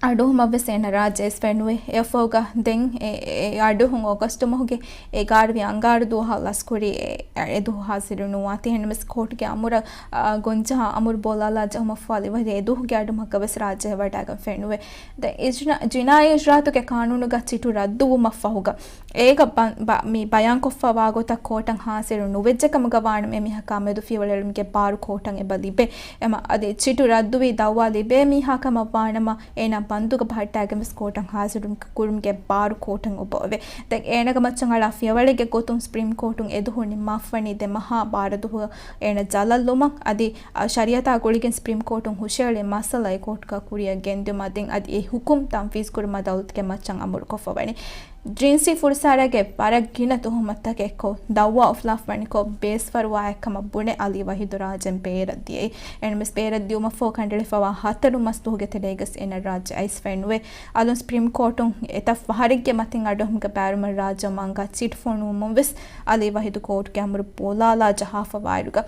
އަޑުއެހުމަށްވެސް އޭނަ ރާއްޖެ އައިސްފައި ނުވޭ. އެއަށްފަހުގަ ދެން އެ، އެ، އެ އަޑުއެހުން އޮގަސްޓު މަހުގެ އެގާރަ ވި އަންގާރަ ދުވަހަށް ލަސްކުރީ އެ، އެ ދުވަހު ހާޒިރު ނުވާތީ. އެހެންނަމަސް ކޯޓުގެ އަމުރަށް، އާ، ގޮންޖަހާ އަމުރު ބޯލާލާ ޖަހުމަށްފަހު އަލީ ވަހީދު އެ ދުވަހުގެ އަޑުއެހުމަށްގަވެސް ރާއްޖެ ވަޑައިގެން ފެނުވޭ. ދެން އިޖްނާ-، ޖިނާއީ އިޖްރާއަތުގެ ޤާނޫނުގަ ޗިޓު ރައްދުވުމަށްފަހުގަ، އޭގަ ބަ-، ބަ-، މި ބަޔާންކޮށްފަވާ ގޮތަށް ކޯޓަށް ހާޒިރު ނުވެއްޖެ ކަމުގަ ވާނަމަ، އެމީހަކާ މެދު ފިޔަވަޅު އެޅުމުގެ ބާރު ކޯޓަށް އެބަ ލިބޭ. އެމަ އަދި ޗިޓު ރައްދުވި ދައުވާ ލިބޭ މީހާ ކަމަށް ވާނަމަ، އޭނާ ބަންދުގަ ބަހައްޓާގެން ވެސް ކޯޓަށް ހާޒިރު ކުރުމުގެ ބާރު ކޯޓަށް އޮބަވެ. ދެން އޭނާގެ މައްޗަށް އަޅާ ފިޔަވަޅެއްގެ ގޮތުން ސްޕްރީމް ކޯޓުން އެދުވަހު ނިންމާފަވަނީ ދެ މަހާ ބާރަ ދުވަހު އޭނަ ޖަލަށްލުމަށް. އަދި، އަ، ޝަރީއަތާ ގުޅިގެން ސްޕްރީމް ކޯޓުން ހުށައެޅި މައްސަލަ އެ ކޯޓުގަ ކުރިއަށް ގެންދިއުމަށް ދެން އަދި އެ ހުކުމް ތަންފީޒު ކުރުމަށް އަދާލަތުގެ މައްޗަށް އަމުރުކޮށްފަވަނީ. ޖިންސީ ފުރިސާރައިގެ ވަރަށް ގިނަ ތުހުމަތުތަކެއްކޮށް ދައުވާ އުފުލާފަވަނިކޮށް ބޭސްފަރުވާއެއްކަމަށް ބުނެ އަލީ ވަހީދު ރާއްޖޭން ބޭރަށް ދިޔައީ. އެންމެސް ބޭރަށް ދިޔުމަށްފަހު ކަނޑައެޅިފަވާ ހަތަރު މަސް ދުވަހުގެ ތެރޭގަސް އޭނަ ރާއްޖެ އައިސްފައި ނުވޭ. އަލުން ސްޕްރީމް ކޯޓުން އެތައް ފަހަރެއްގެ މަތިން އަޑުއެހުމުގެ ބައިވެރިވުމަށް ރާއްޖެ އައުމަށް އަންގާ ޗީޓު ފޮނުވުމުން ވެސް އަލީ ވަހީދު ކޯޓުގެ އަމުރު ބޯލާލާ ޖަހާފަވާއިރުގަ،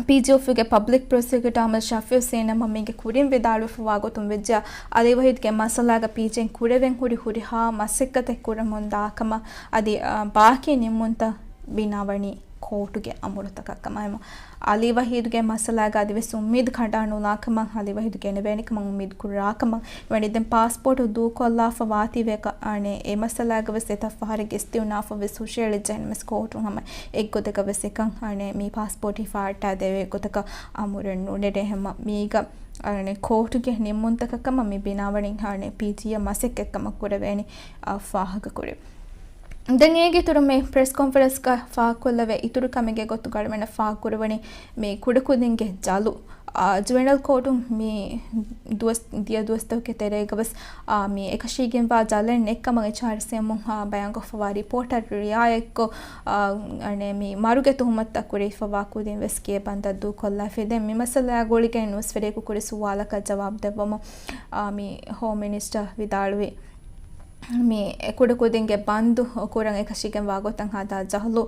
ޕީޖީ އޮފީހުގެ ޕަބްލިކް ޕްރޮސިކިއުޓާ އަހްމަދު ޝަފީއު ސީނަމަ މީގެ ކުރިން ވިދާޅުވެފަވާ ގޮތުން ވެއްޖެ، އަލީ ވަހީދުގެ މައްސަލާގަ ޕީޖީއިން ކުރެވެން ހުރި ހުރިހާ މަސައްކަތެއް ކުރަމުންދާކަމަށް އަދި، އާ، ބާކީ ނިންމުންތައް ބިނާވަނީ ކޯޓުގެ އަމުރުތަކަށް ކަމަށް. އަލީ ވަހީދުގެ މައްސަލާގަ އަދިވެސް އުއްމީދު ކަނޑާނުލާކަމަށް، އަލީ ވަހީދު ގެނެވޭނެކަމަށް އުއްމީދު ކުރާކަމަށް ވަނީ. ދެން ޕާސްޕޯޓު ދޫކޮށްލާފަ ވާތީވެ އަނެއް އެ މައްސަލާގަވެސް އެތައް ފަހަރެއްގެ އިސްތިއުނާފަށް ވެސް ހުށައެޅިއްޖެ. އެހެންނަމަސް ކޯޓުން ހަމަ އެއްގޮތަކަށް ވެސް އެކަން އަނެއް މި ޕާސްޕޯޓް ހިފާއްޓާ ދެވޭ ގޮތަކަށް އަމުރެއް ނުނެރޭ. ހަމަ މީގަ އަނެއް ކޯޓުގެ ނިންމުންތަކަށް ކަމަށް މި ބިނާވަނީ އަނެއް ޕީޖީއަށް މަސައްކަތްކަމަށް ކުރެވޭނީ، އާ، ފާހަގަކުރި. ދެން އޭގެ އިތުރުން މި ޕްރެސް ކޮންފަރެންސްގަ ފާހަގަކޮށްލެވޭ އިތުރު ކަމެއްގެ ގޮތުގަ އަޅުގަނޑަށް ފާހަގަކުރެވެނީ މި ކުޑަކުދިންގެ ޖަލު، އާ، ޖުވެނަލް ކޯޓުން މި ދުވަސް، ދިޔަ ދުވަސްތަކުގެ ތެރޭގަވެސް، އާ، މި އެކަށީގެންވާ ޖަލެއް ނެއްކަމަށް އެޗްއާރްސީއެމުން، އާ، ބަޔާންކޮށްފަވާ ރިޕޯޓަށް ރިއާޔަތްކޮށް، އާ، އަނެއް މި މަރުގެ ތުހުމަތުތައް ކުރެވިފަވާ ކުދިން ވެސް ކޭ ބަންދަށް ދޫކޮށްލާފި. ދެން މި މައްސަލައާ ގުޅިގެން ނޫސްވެރިޔަކު ކުރި ސުވާލަކަށް ޖަވާބު ދެއްވަމުން، އާ، މި ހޯމް މިނިސްޓަރ ވިދާޅުވި މި ކުޑަކުދިންގެ ބަންދު ކުރަން އެކަށީގެންވާ ގޮތަށް ހަދާ ޖަހުލު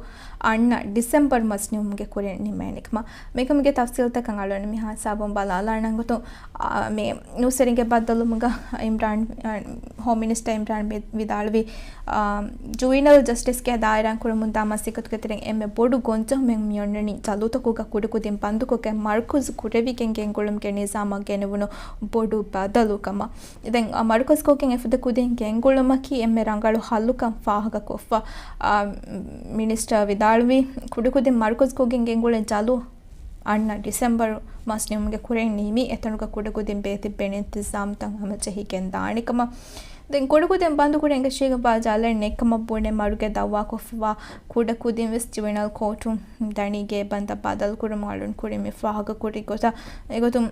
އަންނަ ޑިސެމްބަރު މަސް ނިމުމުގެ ކުރިން ނިމޭނެ ކަމަށް. މިކަމުގެ ތަފްސީލްތަކަށް އަޅުގަނޑު މިހާ ހިސާބުން ބަލާލާނަން ގޮތުން، އާ، މި ނޫސްވެރިންގެ ބައްދަލުވުމުގަ އިމްރާން، އާ، ހޯމް މިނިސްޓަރ އިމްރާން ވި-، ވިދާޅުވި، އާ، ޖުވިނަލް ޖަސްޓިސްގެ ދާއިރާއިން ކުރަމުންދާ މަސައްކަތުގެ ތެރެއިން އެންމެ ބޮޑު ގޮންޖެހުމެއް މިއޮންނަނީ ޖަލުތަކުގަ ކުޑަކުދިން ބަންދުކޮށްގެން މަރުކަޒު ކުރެވިގެން ގެންގުޅުމުގެ ނިޒާމަށް ގެނެވުނު ބޮޑު ބަދަލު ކަމަށް. ދެން، އަ، މަރުކަޒުކޮށްގެން އެފަދަ ކުދިން ގެންގުޅުމަކީ އެންމެ ރަނގަޅު ހައްލުކަން ފާހަގަކޮށްފަ، އަ، މިނިސްޓަރ ވިދާޅުވީ، ކުޑަކުދިން މަރުކަޒުކޮށްގެން ގެންގުޅޭ ޖަލު އަންނަ ޑިސެމްބަރު މަސް ނިމުމުގެ ކުރިން ނިމި، އެތަނުގަ ކުޑަކުދިން ބޭތިއްބެ އިންތިޒާމްތައް ހަމަޖެހިގެން ދާނެ ކަމަށް. ދެން ކުޑަކުދިން ބަންދުކުރަން އެކަށީގެންވާ ޖަލެއް ނެއްކަމަށް ބުނެ މަރުގެ ދައުވާކޮށްފަވާ ކުޑަކުދިން ވެސް ޖުވެނަލް ކޯޓުން ދަނީ ގޭބަންދަށް ބަދަލުކުރަމުން އަޅުން ކުރިން މި ފާހަގަކުރި ގޮތަށް. އެގޮތުން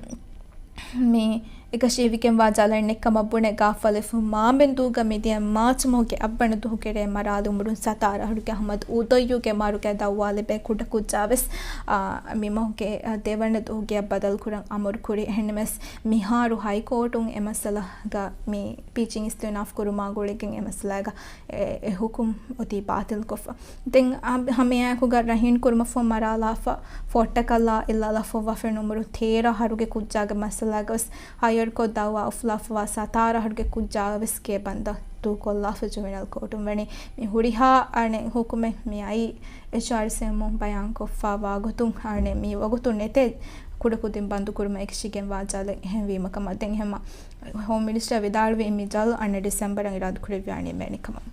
މި އެކަށީގެންވާ ޖަލެއް ނެއްކަމަށް ބުނެ ގާފަލެފު މާބެންދޫގަ މިދިޔަ މާޗް މަހުގެ އަށްވަނަ ދުވަހުގެ ރޭ މަރާލު އުމުރުން ސަތާރަ އަހަރުގެ އަހްމަދު އުދައްޔޫގެ މަރުގެ ދައުވާ ލިބޭ ކުޑަކުއްޖާ ވެސް، އާ، މި މަހުގެ، އާ، ދެވަނަ ދުވަހުގެ ބަދަލުކުރަން އަމުރު ކުރި. އެހެންނަމަސް މިހާރު ހައިކޯޓުން އެ މައްސަލަގަ މި ޕީޖީއިން އިސްތިއުނާފް ކުރުމާ ގުޅިގެން އެ މައްސަލާގަ އެ، އެ ހުކުމް އޮތީ ބާތިލްކޮށްފަ. ދެން އަ، ހަމައެއާއެކުގަ ރަހީން ކުރުމަށްފަހު މަރާލާފަ، ފޮއްޓަކަށްލާ އިއްލާލާފައިވާ ފެނުނު އުމުރު ތޭރަ އަހަރުގެ ކުއްޖާގެ މައްސަލާގަވެސް ހައްޔަރުކޮށް ދައުވާ އުފުލާފަވާ ސަތާރަ އަހަރުގެ ކުއްޖާވެސް ގޭބަންދަށް ދޫކޮށްލާފަ ޖުވެނަލް ކޯޓުން ވަނީ. މި ހުރިހާ އަނެއް ހުކުމެއް މި އައީ އެޗްއާރްސީއެމުން ބަޔާންކޮށްފަވާ ގޮތުން އަނެއް މި ވަގުތު ނެތޭ ކުޑަކުދިން ބަންދުކުރުމަށް އެކަށީގެންވާ ޖަލެއް އެހެންވީމަ ކަމަށް. ދެން އެހެންމަ ހޯމް މިނިސްޓަރ ވިދާޅުވީ މި ޖަލު އަންނަ ޑިސެމްބަރަށް އިރާދަކުރެއްވިޔާ ނިމޭނެ ކަމަށް.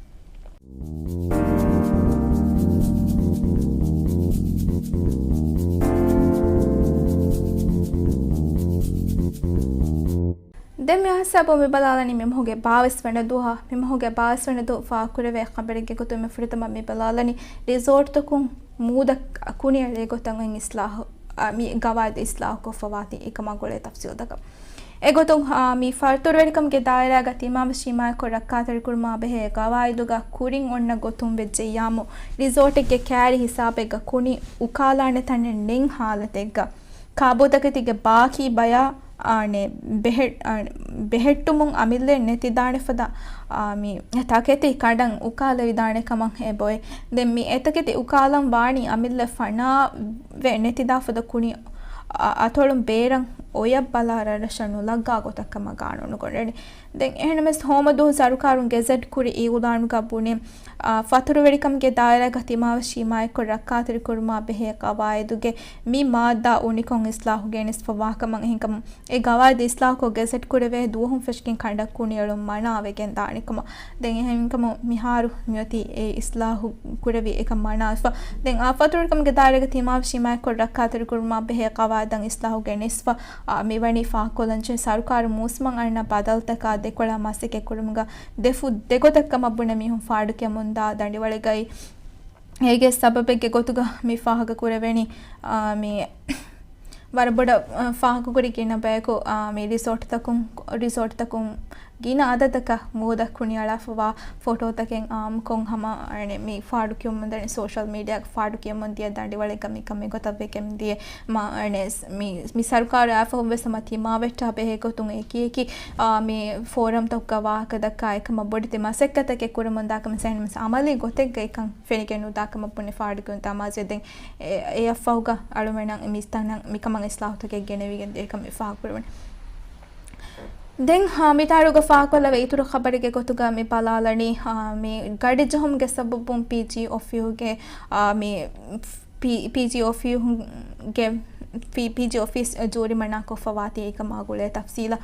ދެން މި ހިސާބުން މި ބަލާލަނީ މި މަހުގެ ބާވީސް ވަނަ ދުވަހަށް. މި މަހުގެ ބާވީސް ވަނަ ދުވަހު ފާހަގަކުރެވޭ ޚަބަރެއްގެ ގޮތުން މި ފުރަތަމަ މި ބަލާލަނީ ރިސޯޓްތަކުން މޫދަށް ކުނިއެޅޭ ގޮތަށް އޮތް އިސްލާހު މި ގަވާއިދު އިސްލާހުކޮށްފަވާތީ އެކަމާ ގުޅޭ ތަފްސީލުތަކަށް. އެގޮތުން، އާ، މި ފަރުތަރުވެރިކަމުގެ ދާއިރާގަ ތިމާވެސް ހިމާޔަތްކޮށް ރައްކާތެރިކުރުމާ ބެހޭ ގަވާއިދުގަ ކުރިން އޮންނަ ގޮތުން ވެއްޖެއްޔާމު، ރިސޯޓެއްގެ ކައިރި ހިސާބެއްގަ ކުނި އުކާލާނެ ތަނެއް ނެތް ހާލަތެއްގަ، ކާބޫތަކެތީގެ ބާކީ ބަޔާ، އާނެ، ބެހެ-، އާނެ، ބެހެއްޓުމުން އަމިއްލައެއް ނެތިދާނެ ފަދަ، އާ، މި ތަކެތި ކަނޑަން އުކާލެވިދާނެ ކަމަށް އެބައޮތް. ދެން މި އެތަކެތި އުކާލަން ވާނީ އަމިއްލަ ފަނާވެ ނެތިދާ ފަދަ ކުނި އަ-، އަތޮޅުން ބޭރަށް އޮޔަށް ބަލާ ރަށްރަށަށް ނުލައްގާ ގޮތަށް ކަމަށް ގާނޫނު ގޮނޑެނީ. ދެން އެހެންނަމަވެސް ހޯމަ ދުވަހު ސަރުކާރުން ގެޒެޓް ކުރި އިއުލާނުގަ ބުނި، އާ، ފަތުރުވެރިކަމުގެ ދާއިރާގަ ތިމާވެސް ހިމާޔަތްކޮށް ރައްކާތެރިކުރުމާ ބެހޭ ގަވާއިދުގެ މި މާއްދާ އުނިކޮށް އިސްލާހު ގެނެސްފަވާ ކަމަށް. އެހެންކަމުން އެ ގަވާއިދު އިސްލާހުކޮށް ގެޒެޓް ކުރެވޭ ދުވަހުން ފެށިގެން ކަނޑަށް ކުނިއެޅުން މަނާވެގެން ދާނެ ކަމަށް. ދެން އެހެންކަމުން މިހާރު މިއޮތީ އެ އިސްލާހު ކުރެވި އެކަން މަނާވެފަ. ދެން އާ ފަތުރުވެރިކަމުގެ ދާއިރާގަ ތިމާވެސް ހިމާޔަތްކޮށް ރައްކާތެރިކުރުމާ ބެހޭ ގަވާއިދަށް އިސްލާހު ގެނެސްފަ، އާ، މިވަނީ ފާހަގަކޮށްލަންޖެހޭ ސަރުކާރު މޫސުމަށް އަންނަ ބަދަލުތަކާ ދެކޮޅަށް މަސައްކަތް ކުރުމުގަ ދެފުށް ދެގޮތަށް ކަމަށް ބުނެ މީހުން ފާޑުކިޔަމުން ދާ ދަނޑިވަޅެއްގައި. އޭގެ ސަބަބެއްގެ ގޮތުގަ މި ފާހަގަ ކުރެވެނީ، އާ، މި ވަރަށް ބޮޑަށް، އާ، ފާހަގަކުރި ގިނަ ބަޔަކު، އާ، މި ރިސޯޓްތަކުން، ރިސޯޓްތަކުން ގިނަ އަދަދަކަށް މޫދަށް ކުނިއަޅާފަވާ ފޮޓޯތަކެއް އާއްމުކޮށް ހަމަ، އަނެ، މި ފާޑުކިޔަމުންދަނީ ސޯޝަލް މީޑިއާގަ ފާޑުކިޔަމުން ދިޔަ ދަނޑިވަޅެއްގަ މިކަން މިގޮތަށް ވެގެން ދިޔަ. މަ-، އަނެ، މި، މި ސަރުކާރު އައިފަހުން ވެސް ހަމަ ތިމާވެއްޓާ ބެހޭ ގޮތުން އެކި އެކި، އާ، މި ފޯރަމްތަކުގަ ވާހަކަ ދައްކާ އެކަމަށް ބޮޑެތި މަސައްކަތަކެއް ކުރަމުން ދާކަމަށް ސައިންސް އަމަލީ ގޮތެއްގައި ކަން ފެނިގެން ނުދާކަމަށް ބުނެ ފާޑުކިޔުން ދާ މާޒެ. ދެން އެ-، އެއަށްފަހުގަ އަޅުމެނަށް މި ތަނަށް މިކަމަށް އިސްލާހުތަކެއް ގެނެވިގެން ދިޔަކަން މި ފާހަގަކުރެވުނު. ދެން، އާ، މިތާރުގަ ފާހަގަކޮށްލެވޭ އިތުރު ޚަބަރެއްގެ ގޮތުގަ މި ބަލާލަނީ، އާ، މި ގަޑިޖެހުމުގެ ސަބަބުން ޕީޖީ އޮފީހުގެ، އާ، މި ޕީ-، ޕީޖީ އޮފީހުގެ، ޕީ-، ޕީޖީ އޮފީސް ޖޫރިމަނާ ކޮށްފަވާތީ އެކަމާ ގުޅޭ ތަފްސީލަށް.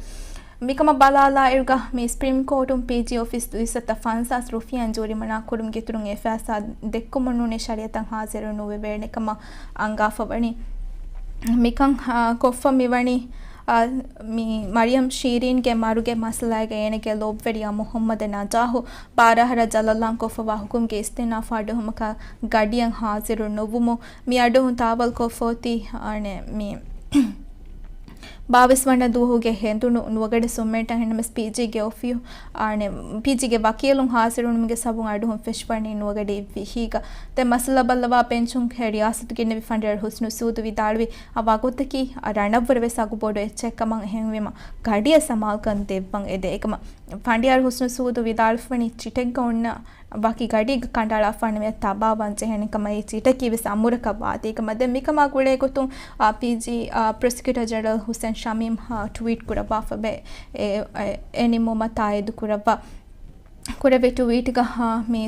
މިކަމަށް ބަލާލާއިރުގަ މި ސްޕްރީމް ކޯޓުން ޕީޖީ އޮފީސް ދުއިސައްތަ ފަންސާސް ރުފިޔާއިން ޖޫރިމަނާ ކުރުމުގެ އިތުރުން އެ ފައިސާ ދެއްކުމުން ނޫނީ ޝަރީއަތަށް ހާޒިރު ނުވެވޭނެ ކަމަށް އަންގާފަ ވަނީ. މިކަން، އާ، ކޮށްފަ މިވަނީ، އާ، މި މަރިޔަމް ޝީރީންގެ މަރުގެ މައްސަލައިގަ އޭނަގެ ލޯބިވެރިޔާ މުޙައްމަދު ނަޖާހު ބާރަ އަހަރަށް ޖަލަށްލާން ކޮށްފަވާ ހުކުމްގެ އިސްތިއުނާފު އަޑުއެހުމަކަށް ގަޑިއަށް ހާޒިރު ނުވުމު، މި އަޑުއެހުން ތާވަލްކޮށްފަ އޮތީ، އަނެ، މި ބާވީސް ވަނަ ދުވަހުގެ ހެނދުނު ނުވަގަޑި ސުންމެންޓަށް. އެހެންނަމަވެސް ޕީޖީގެ އޮފީހު، އަނެ، ޕީޖީގެ ވަކީލުން ހާޒިރުވުމުގެ ސަބަބުން އަޑުއެހުން ފެށިފަވަނީ ނުވަގަޑި ވިހީގަ. ދެން މައްސަލަ ބައްލަވާ ބެންޗުން ހެ ރިޔާސަތު ގެންނެވި ފަނޑިޔާރު ހުސްނު ސޫދު ވިދާޅުވީ، އަ ވަގުތަކީ އަ ރަނަށްވުރެ ވެސް އަގު ބޮޑު އެއްޗެއް ކަމަށް. އެހެންވީމަ، ގަޑިއަށް ސަމާލުކަން ދެއްވަން އެދޭ އެކަމަށް. ފަނޑިޔާރު ހުސްނު ސޫދު ވިދާޅުވެފަވަނީ ޗިޓެއްގަ އޮންނަ ވަކި ގަޑިއެއްގަ ކަނޑައަޅާފަ ނަމަ ތަބާވާން ޖެހޭނެ ކަމަށް އެ ޗިޓަކީ ވެސް އަމުރަކަށް ވާތީ ކަމަށް. ދެން މިކަމާ ގުޅޭ ގޮތުން، އާ، ޕީޖީ، އާ، ޕްރޮސިކިއުޓަރ ޖެނެރަލް ހުސެން ޝަމީމް، އާ، ޓްވީޓް ކުރައްވާފަ ވޭ. އެ، އެ، އެ ނިންމުމަށް ތާއީދު ކުރައްވާ. ކުރެއްވި ޓްވީޓްގަ، އާ، މި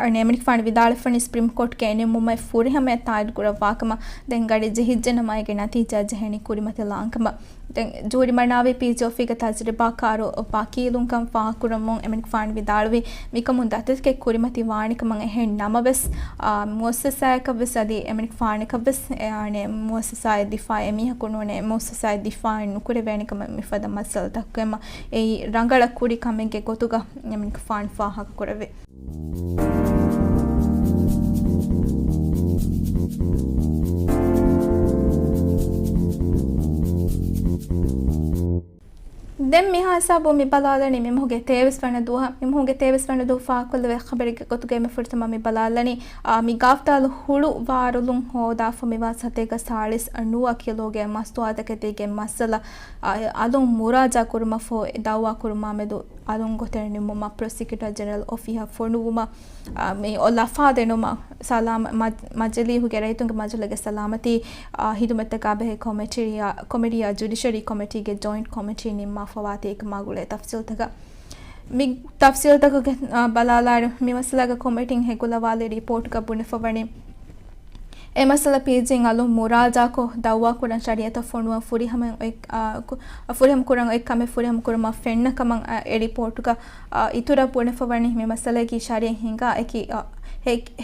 އަނެ އެމަނިކުފާނު ވިދާޅުވެފަވަނީ ސްޕްރީމް ކޯޓްގެ އެ ނިންމުމަށް ފުރިހަމަޔަށް ތާއީދު ކުރައްވާ ކަމަށް. ދެން ގަޑި ޖެހިއްޖެ ނަމަ އޭގެ ނަތީޖާ ޖެހެނީ ކުރިމަތި ލާން ކަމަށް. ދެން ޖޫރިމަނާވީ ޕީޖީ އޮފީހުގެ ތަޖުރިބާކާރު ވަކީލުންކަން ފާހަގަކުރަމުން އެމަނިކުފާނު ވިދާޅުވީ، މިކަމުން ދަތިތަކެއް ކުރިމަތި ވާނެ ކަމަށް. އެހެން ނަމަވެސް، އާ، މުއައްސަސާއަކަށްވެސް އަދި އެމަނިކުފާނަކަށްވެސް، އެ، އަނެ، މުއައްސަސާއެއް ދިފާއެއް އެމީހަކު ނޫނޭ، މުއައްސަސާއެއް ދިފާއެއް ނުކުރެވޭނެ ކަމަށް މިފަދަ މައްސަލަތަކުގައި އެއީ ރަނގަޅަށް ކުރި ކަމެއްގެ ގޮތުގަ އެމަނިކުފާނު ފާހަގަކުރެއްވި. ދެން މިހާ ހިސާބުން މި ބަލާލަނީ މި މަހުގެ ތޭވީސް ވަނަ ދުވަހަށް، މި މަހުގެ ތޭވީސް ވަނަ ދުވަހު ފާހަގަކޮށްލެވޭ ޚަބަރެއްގެ ގޮތުގައި މި ފުރަތަމަ މި ބަލާލަނީ، އާ، މި ގާފްދާލު ހުޅު ވާރުލުން ހޯދާފަ މިވާ ސަތޭކަ ސާޅީސް ނުވަ ކިލޯގެ މަސްތުވާތަކެތީގެ މައްސަލަ، އާ، އަލުން މުރާޖާ ކުރުމަށްފަހު ދައުވާ ކުރުމާމެދު އަލުން ގޮތެއް ނިންމުމަށް ޕްރޮސިކިއުޓަރ ޖެނެރަލް އޮފީހަށް ފޮނުވުމަށް، އާ، މި ލަފާ ދެނުމަށް ސަލާމަ-، މަ-، މަޖިލީހުގެ ރައްޔިތުންގެ މަޖިލީހުގެ ސަލާމަތީ، އާ، ހިދުމަތްތަކާ ބެހޭ ކޮމިޓީއާ، ކޮމިޓީއާ ޖުޑިޝަރީ ކޮމިޓީގެ ޖޮއިންޓް ކޮމިޓީ ނިންމާފަވާތީ އެކަމާ ގުޅޭ ތަފްސީލްތަކަށް. މި ތަފްސީލްތަކުގެ، އާ، ބަލާލާއިރު، މި މައްސަލާގަ ކޮމިޓީން ހެކުލަވާލި ރިޕޯޓްގަ ބުނެފަވަނީ، އެ މައްސަލަ ޕީޖީން އަލުން މުރާޖާކޮށް، ދައުވާކުރަން ޝަރީއަތަށް ފޮނުވަން ފުރިހަމަ އޮތް، އާ، ކު-، ފުރިހަމަ ކުރަން އޮތް ކަމެއް ފުރިހަމަ ކުރުމަށް ފެންނަ ކަމަށް، އާ، އެ ރިޕޯޓުގަ، އާ، އިތުރަށް ބުނެފަވަނީ މި މައްސަލައަކީ ޝަރީއަތް ހިނގާ އެކި، އާ،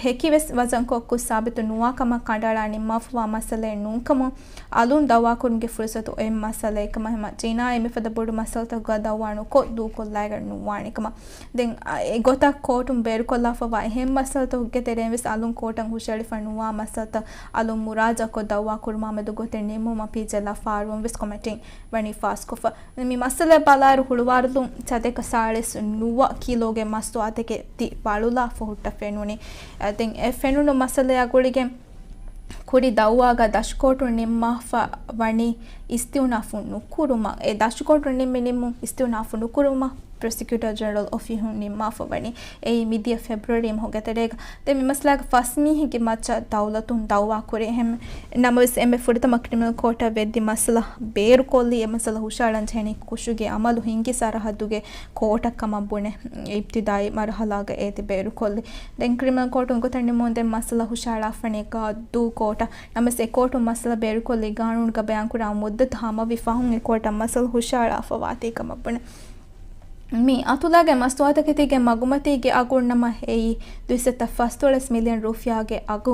ހެކިވެސް ވަޒަންކޮށް ސާބިތު ނުވާ ކަމަށް ކަނޑައަޅާ ނިންމާފަވާ މައްސަލައެއް ނޫންކަމުން، އަލުން ދައުވާކުރުމުގެ ފުރުސަތު އޮތް މައްސަލައެއްކަމަށް ހަމަ ޖިނާއީ މިފަދަ ބޮޑު މައްސަލަތަކުގަ ދައުވާ ނުކޮށް ދޫކޮށްލައިގެން ނުވާނެ ކަމަށް. ދެން އެގޮތަށް ކޯޓުން ބޭރުކޮށްލާފަވާ އެހެން މައްސަލަތަކުގެ ތެރެއިން ވެސް އަލުން ކޯޓަށް ހުށައެޅިފަ ނުވާ މައްސަލަތައް އަލުން މުރާޖާކޮށް ދައުވާ ކުރުމާމެދު ގޮތެއް ނިންމުމަށް ޕީޖީއެލް ފާރުވަން ވެސް ކޮމިޓީން ވަނީ ފާސްކޮށްފަ. މި މައްސަލަ ބަލާއިރު ހުޅުވާލުން ޗަދެކަ ސާޅީސް ނުވަ ކިލޯގެ މަސްތުވާތަކެތި ބަޅުލާ ފޮހުއްޓަ ފެނުނީ. ދެން އެ ފެނުނު މައްސަލަޔާ ގުޅިގެން ކުރި ދައުވާގަ ދަށުކޯޓުން ނިންމާފަ ވަނީ އިސްތިއުނާފު ނުކުރުމަށް. އެ ދަށުކޯޓުން ނިންމި ނިންމުން އިސްތިއުނާފު ނުކުރުމަށް ޕްރޮސިކިއުޓަރ ޖެނެރަލް އޮފީހުން ނިންމާފަ ވަނީ. އެއީ މިދިޔަ ފެބްރުއަރީ މަހުގެ ތެރޭގަ. ދެން މި މައްސަލާގެ ފަސް މީހެއްގެ މައްޗަށް ދައުލަތުން ދައުވާ ކުރޭ. އެހެން ނަމަވެސް އެންމެ ފުރަތަމަ ކްރިމިނަލް ކޯޓަށް ވެއްދި މައްސަލަ ބޭރުކޮށްލީ އެ މައްސަލަ ހުށައަޅަން ޖެހެނީ ކުށުގެ އަމަލު ހިންގި ސަރަހައްދުގެ ކޯޓަށް ކަމަށް ބުނެ އިބްތިދާއީ މަރުހަލާގަ އޭތި ބޭރުކޮށްލި. ދެން ކްރިމިނަލް ކޯޓުން ގޮތެއް ނިމުން ދެން މައްސަލަ ހުށައަޅާފަނީ ގާދޫ ކޯޓަށް. ނަމަވެސް އެ ކޯޓުން މައްސަލަ ބޭރުކޮށްލީ ގާނޫނުގަ ބަޔާންކުރާ މުއްދަތު ހަމަވި ފަހުން އެ ކޯޓަށް މައްސަލަ ހުށައަޅާފަވާތީ ކަމަށް ބުނެ. މި އަތުލާގެ މަސްތުވާތަކެތީގެ މަގުމަތީގެ އަގު ނަމަ އެއީ ދުއިސައްތަ ފަސްދޮޅަސް މިލިއަން ރުފިޔާގެ އަގު